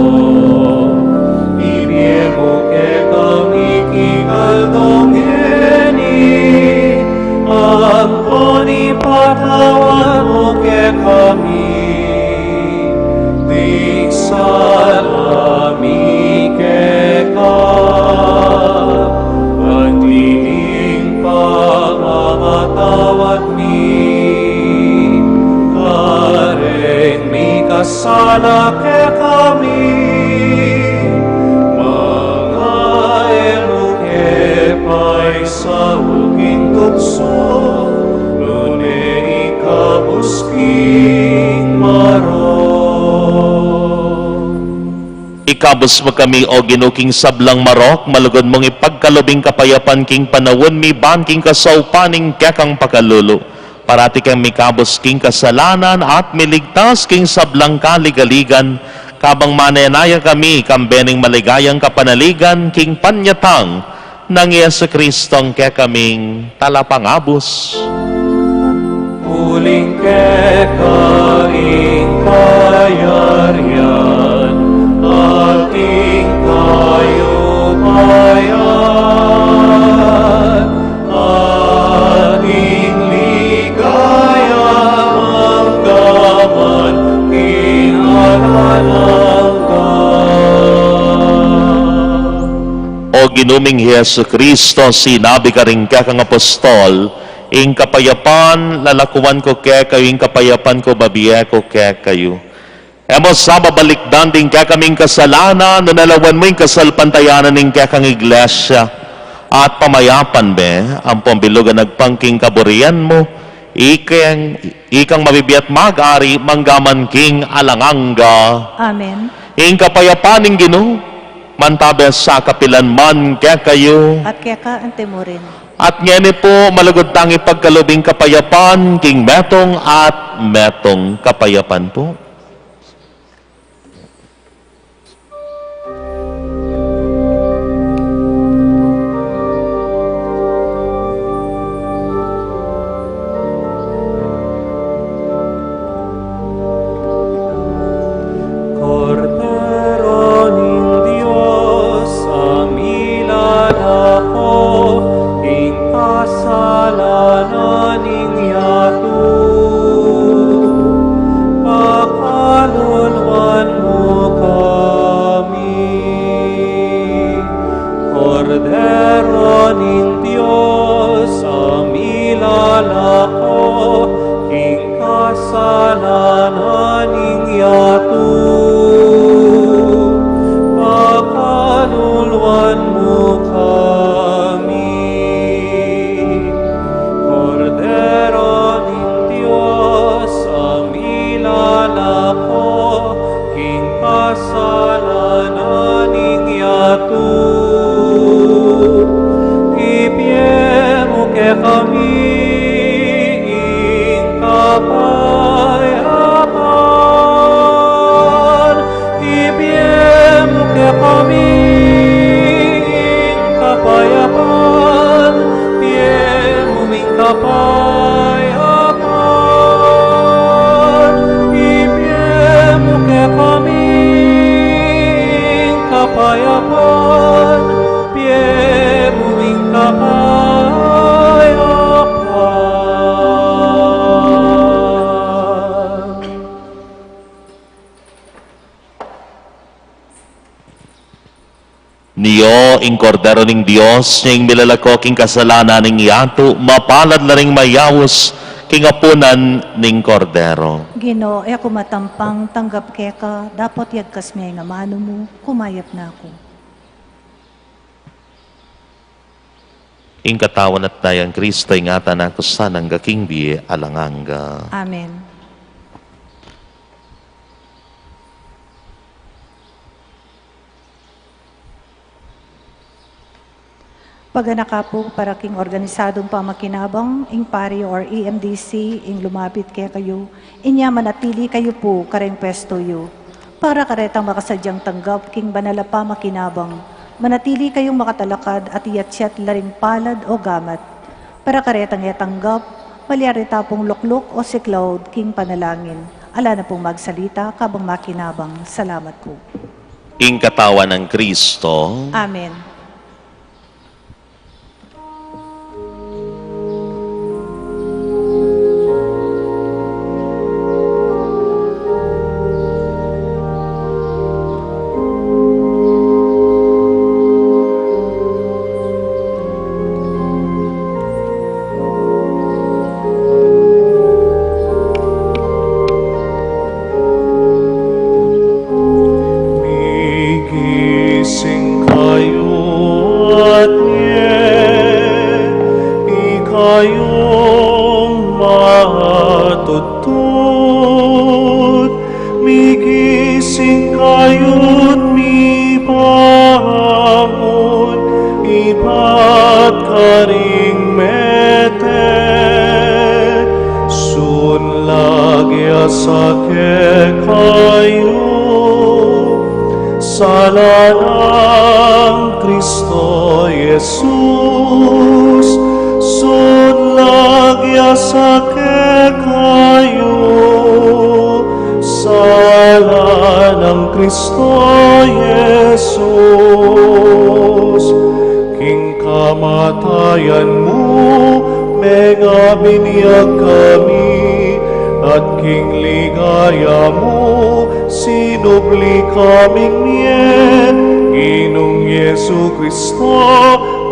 ibie mu kekami king aldo ngeni, ampon ipatawad mu kekami ding sala mi keka, anti ing pamamatawad mi kareng mikasala kekami, manga e mu ke paisaul king tuksu, nune ikabus king marok. Ikabus mu kami, O Ginu, king sablang marok, malugud mung ipagkalub ing kapayapan king panaun mi ban king kasaupan ning kekang pakalulu. Parati keng mikabus king kasalanan at miligtas king sablang kaligaligan, kabang manenaya kami kambe ning maligayang kapanaligan king panyatang nang Jesucristong kekaming Talapangabus. Uling keka ing kayarian at ing kayupayan Ginu ming Jesucristo, sinabi karing kekang apostol, "Ing kapayapan lalakuan ku kekayu, ing kapayapan ku bibie ku kekayu." E mu sa babalikdan ding kekaming kasalanan, nune lawan mu ing kasalpantayanan ning kekang Iglesia, at pamayapan me ampong bilugan agpang king kaburian mu, ikang, ikang mabibie at mag-ari mangga man king alang angga. Amen. Ing kapayapan ning Ginu, mantabe sa kapilan man kekayu. At keka anti mu rin. At ngeni pu, malugud tang ipagkalub ing kapayapan king metung at metung. Kapayapan pu. Kordero ning Dios, a milalako king kasalanan ning yatu, pakaluluan mu kami. Kordero ning Dios, a milalako king kasalanan ning yatu, pakaluluan mu kami. Kordero ning Dios, a milalako king kasalanan ning yatu, ibie mu kekami ing kapayapan. Ibie mu kekami ing kapayapan, ibie mu ing kapayapan. Ibie mu kekami ing kapayapan, ibie mu ing kapayapan. Nio ing Kordero ning Dios, nia ing milalako king kasalanan ning yatu, mapalad la ring mayaus king apunan ning Kordero. Ginu, e ku matampang tanggap keka, dapot yagkas me ing amanu mu, kumayap na ku. Ing katawan at dayang Kristo, ingatan na ku sana angga king bie alang angga. Amen. Paganaka pu para king organisadung pamakinabang, ing pari or E M D C, ing lumapit kekayu, inya manatili kayu pu kareng pwestu yu. Para karetang makasadyang tanggap king banal a pamakinabang, manatili kayung makatalakad at iyatyat la ring palad o gamat. Para karetang e tanggap, malyari ta pung lukluk o siklaud king panalangin. Ala na pung magsalita kabang makinabang. Salamat pu. Ing katawan nang Kristo. Amen. Migising kayu at mie, ikayung matutut, migising kayu't mibangun, ibat karing mete, sunlag ya sa kekayu, sala nang Kristo Jesus, sunlag ya sa kekayu, sala nang Kristo Jesus. King kamatayan mu, mengabinyag kami, at king ligaya mu, sinubli kaming mie, Ginung Jesu Kristo,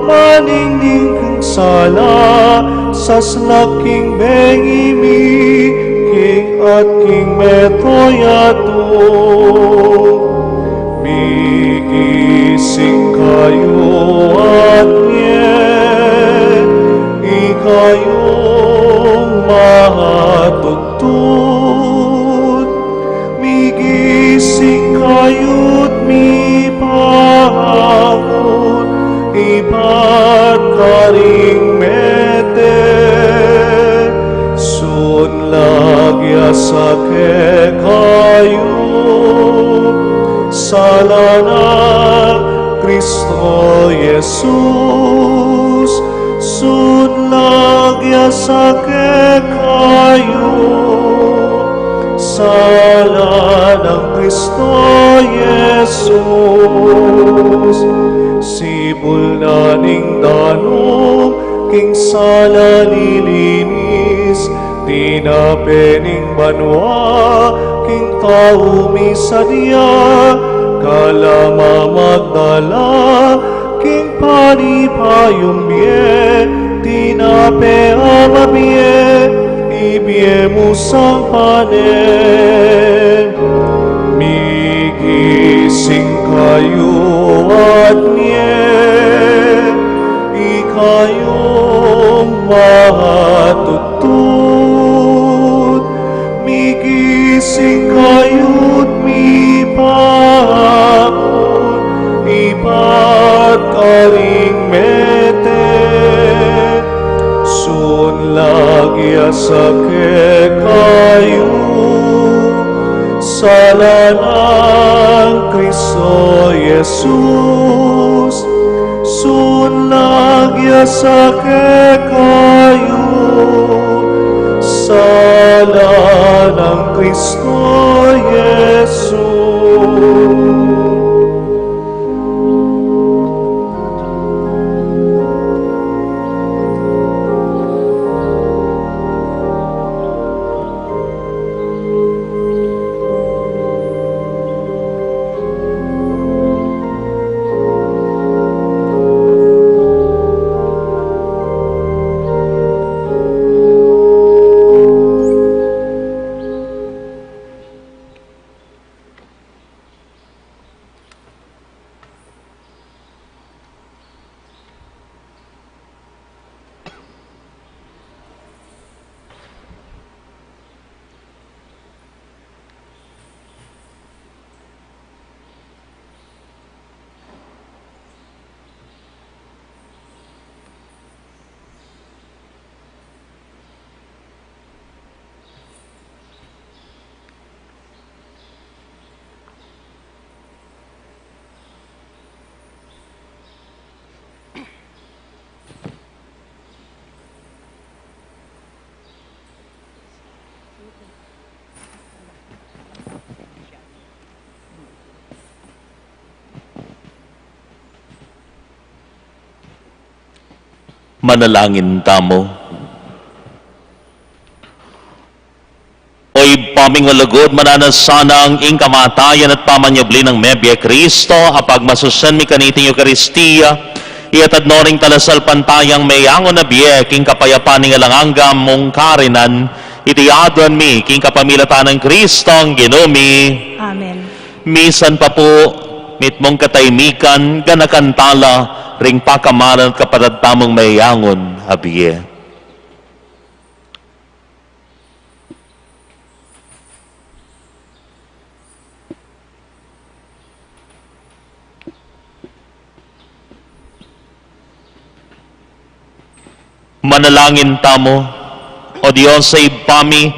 maningning king sala, saslak king bengi mi, king at king mabilug a yatu. Migising kayu at mie, ikayung matutut. Migising kayu't mipaut, ibat karing mete, sunlag ya sa kekayu, sala nang Kristo Jesus, sunlag ya sa kekayu, sala nang Kristo Jesus. Sibul na ning danum king sala lilinis, tinape ning banua king tau misadia, kala Magdala king panipayung bie, tinape a mabie, ibie mu sang pane. Migising kayu at mie, ikayung matutut. Migising kayu't mipaut, ibat karing mete, sunlag ya sa kekayu, sala nang Kristo Jesus, sunlag ya sa kekayu, sala nang Kristo Jesus. Manalangin tamu. O Ibpa ming malugud, mananu sanang ing kamatayan at pamanyubli nang mebie Kristo, a pagmasusian mi kaniting Eukaristia, iatad no ring talasalpantayang meyangu na bie king kapayapan ning alang angga mung karinan, iti aduan mi king kapamilatan nang Kristong Ginu mi. Amen. Misan pa pu, mitmung kataymikan, ganakan tala ring pakamalan at kapatad tamung meyangun a bie. Manalangin tamu. O Dios a Ibpa mi,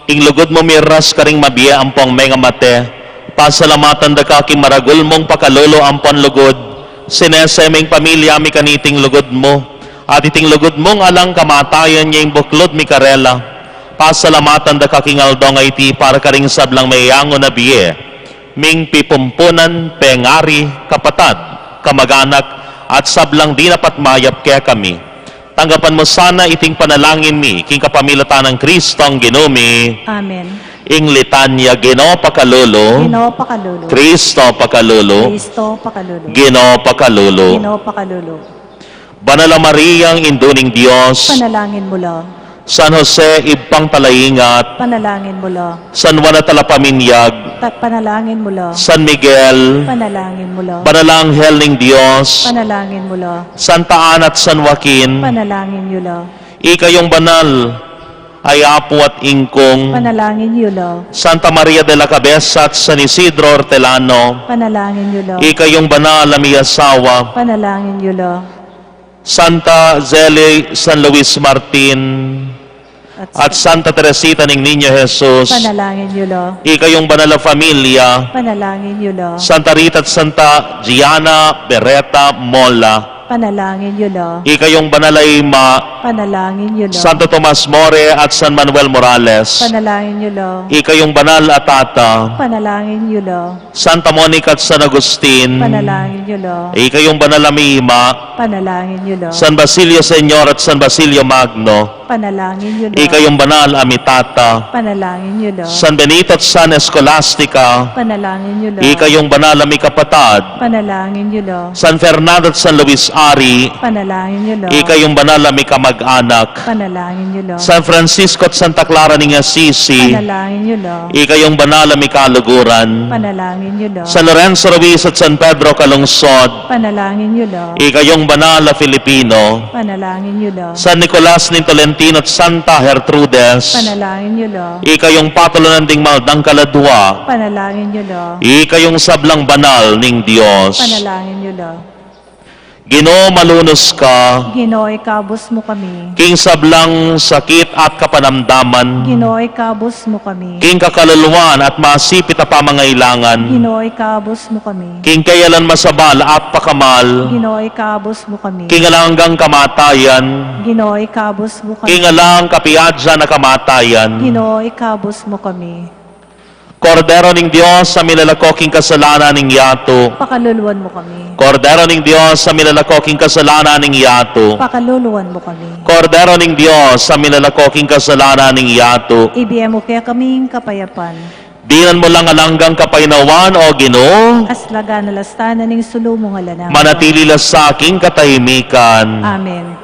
ing lugud mu miras karing mabie ampong mengamate. Pasalamatan da ka king maragul mung pakalulu ampon lugud. Sinese ming pamilya mi kaniting lugud mu. At iting lugud mung alang kamatayan ya ing buklud mi karela. Pasalamatan da ka king aldo a iti para karing sablang meyangu na bie, ming pipumpunan, pengari, kapatad, kamaganak, at sablang dinapat mayap kekami. Tanggapan mu sana iting panalangin mi king kapamilatan nang Kristong Ginu mi. Amen. Ing litanya. Ginu, pakalulu. Ginu, pakalulu. Kristo, pakalulu. Kristo, pakalulu. Ginu, pakalulu. Ginu, pakalulu. Banal a Mariang Indu ning Dios. Panalangin mu la. San Jose, Ibpang talaingat. Panalangin mu la. San Juan a Talapaminyag. Ta-, panalangin mu la. San Miguel. Panalangin mu la. Banal a Anghel ning Dios. Panalangin mu la. Santa Ana at San Joaquin. Panalangin yu la. Ikayung banal a Apu at Ingkung. Panalangin yu la. Santa Maria de la Cabeza at San Isidro Hortelano. Panalangin yu la. Ikayung banal a miasawa. Panalangin yu la. Santa Zeli, San Luis Martin, at Santa Teresita ning Niño Jesus. Panalangin yu la. Ikayung banal a familia. Panalangin yu la. Santa Rita at Santa Gianna Beretta Mola. Panalangin yu la. Ikayung banal a ima. Panalangin yu la. Santo Tomas More at San Manuel Morales. Panalangin yu la. Ikayung banal a tata. Panalangin yu la. Santa Monica at San Agustin. Panalangin yu la. Ikayung banal a mima. Panalangin yu la. San Basilio Senior at San Basilio Magno. Panalangin yu la. Ikayung banal a mitata. Panalangin yu la. San Benito at San Escolastica. Panalangin yu la. Ikayung banal a mikapatad. Panalangin yu la. San Fernando at San Luis Ari. Panalangin yu la. Ikayung banal a mikamag-anak. Panalangin yu la. San Francisco at Santa Clara ning Assisi. Panalangin yu la. Ikayung banal a mikaluguran. Panalangin yu la. San Lorenzo Ruiz at San Pedro Calungsod. Panalangin yu la. Ikayung banal a Filipino. Panalangin yu la. San Nicolas ning Tolentino at Santa Gertrudes. Panalangin yu la. Ikayung patulunan ding maldang kaladua. Panalangin yu la. Ikayung sablang banal ning Dios. Panalangin yu la. Ginu, malunus ka. Ginu, ikabus mu kami. King sablang sakit at kapanamdaman. Ginu, ikabus mu kami. King kakaluluan at masipit a pamangailangan. Ginu, ikabus mu kami. King kayalan masabal at pakamal. Ginu, ikabus mu kami. King alang anggang kamatayan. Ginu, ikabus mu kami. King alang kapiadyan a kamatayan. Ginu, ikabus mu kami. Kordero ning Dios a milalako king kasalanan ning yatu. Pakaluluan mu kami. Kordero ning Dios a milalako king kasalanan ning yatu. Pakaluluan mu kami. Kordero ning Dios a milalako king kasalanan ning yatu. Ibie mu kekami ing kapayapan. Dinan mu lang alang anggang kapaynawan, O Ginu. Aslagan na la sana ning sulu mu, ngana mu. Manatili la sa king katahimikan. Amen.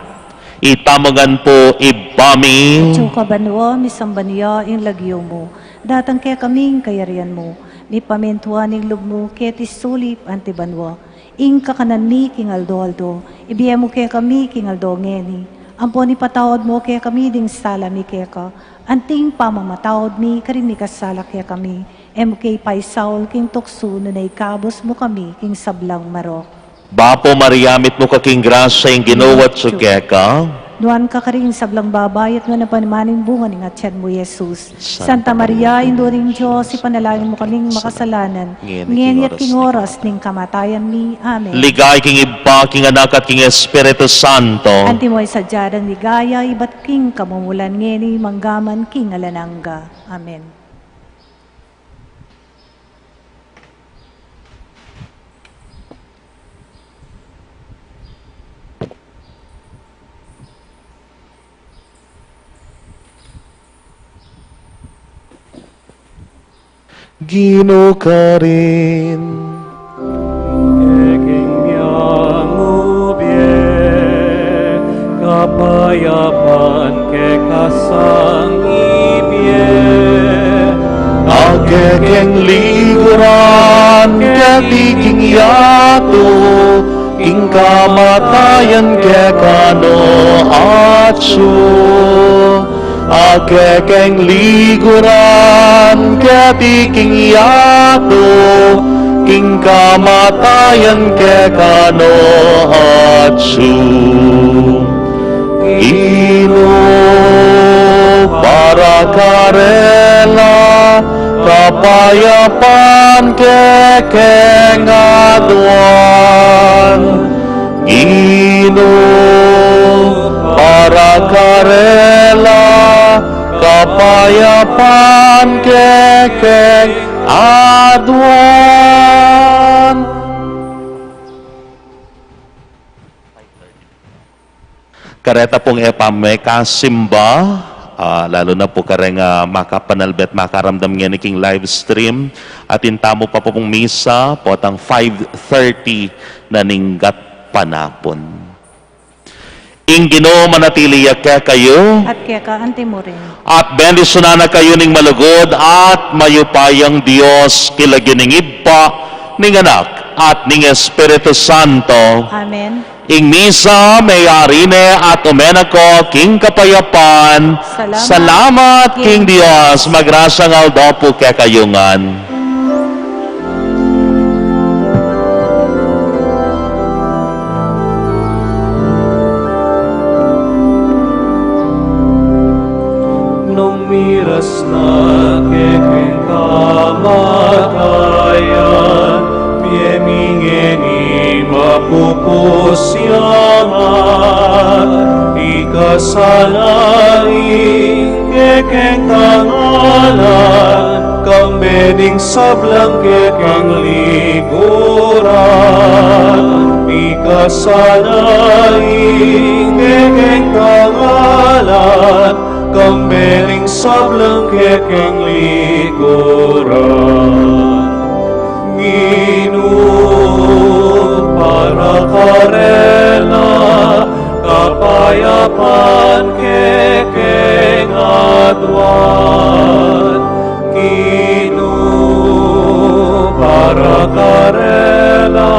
Ita mu ngan pu, Ibpa mi. Atsu ka banua, misamban ya ing lagyu mu. Datang kekami ing kayarian mu. Mipamintuan ing lub mu keti sulip anti banua. Ing kakanan mi king aldo-aldo ibie mu kekami king aldo ngeni. Ampon ipatawad mu kekami ding sala mi keka, anti ing pamamatawad mi karing mikasala kekami. E mu ke paisaul king tuksu, nune ikabus mu kami king sablang marok. Bapu Maria, mitmu ka king grasya, ing Ginu atsu keka. Nuan ka karing sablang babai, at nuan ya pa naman ing bunga ning atian mu, Jesus. Santa Maria, Indu ning Dios, ipanalangin mu kaming makasalanan, ngeni at king oras ning kamatayan mi. Amen. Ligaya king Ibpa, king Anak, at king Espiritu Santo. Antimo ing sadya dang ligaya ibat king kamumulan, ngeni, mangga man king alang angga. Amen. Ginu karin. Kekeng miamubie, kapayapan keka sang ibie. A kekeng liguran keti king yatu, ing kamatayan keka no atsu. A kekeng liguran keti king yatu, ing kamatayan keka no atsu. Ginu, para karela kapayapan kekeng aduan. Ginu, para karela kapayapan kekeng aduan. Kareta pung e pa mekasimba, Ah, lalu na pu kareng, ah, makapanalbe at makaramdam ngeni king live stream. Atin tamu pa pung misa, potang five thirty na ning gatpanapun. Ing Ginu manatili ya kekayu. At keka antimurin. At bendisyunan na kayu ning malugud at mayupayang Dios, king lagyu ning Ibpa, ning Anak, at ning Espiritu Santo. Amen. Ing misa meyari ne at ume na ko king kapayapan. Salamat, salamat king Dios. Magrasyang aldo pu kekayu ngan. Nung miras na kekeng kamatayan, pie mi ngeni mapupus ya ngan, ika sana ing kekeng tangalan, kambe ning sablang kekeng likuran, ika sana ing kekeng tangalan, kambe ning sablang kekeng likuran. Ginu, para karela, kapayapan kekeng aduan. Ginu, para karela,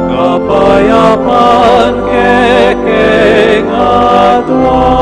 kapayapan kekeng aduan.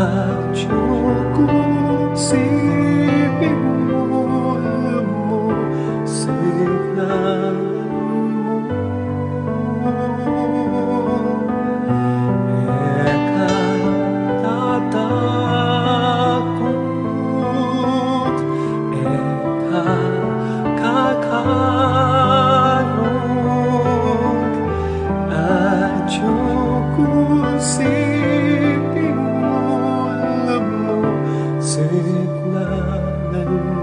Atiu kung siping mu, lumusignan mu. E ka tatakut, e ka kakarug, atiu kung siping mu, lumusignan mu.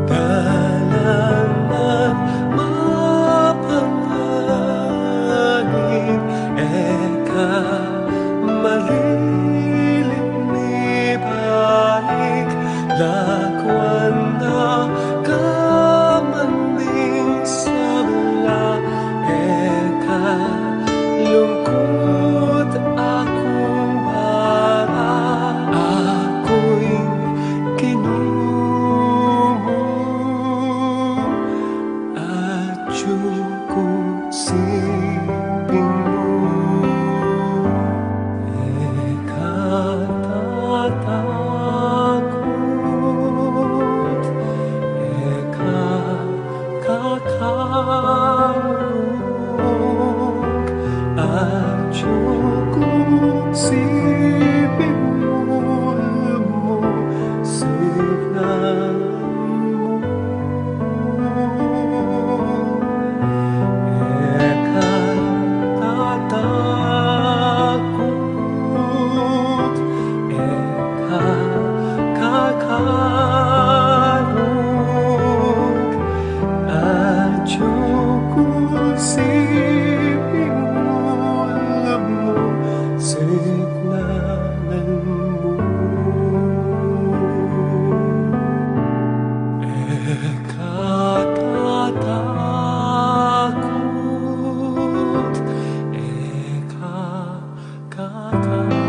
Dalan nang mapanangin, e ka maliling mibalik, lakwan na ka man ding sabla, e ka lungkut, aku ing bala, aku ing Ginu mu, atiu kung siping mu. E ka tatakut, e ka kakarug, atiu kung siping mu, lumusignan mu. E ka tatakut, e ka kakarug, atiu kung siping mu, lumusignan mu. E ka tatakut, e ka kakarug.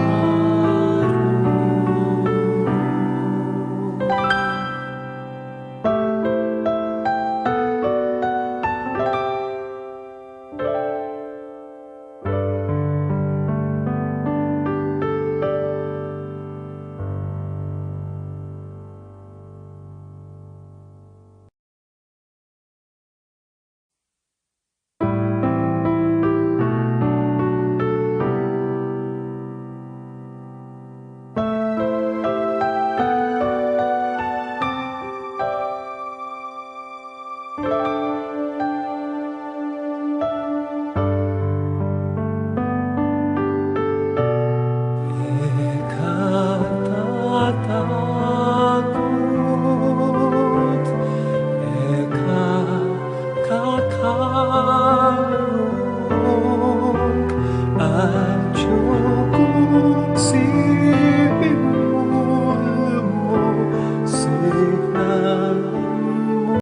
E ka tatakut, e ka kakarug, atiu kung siping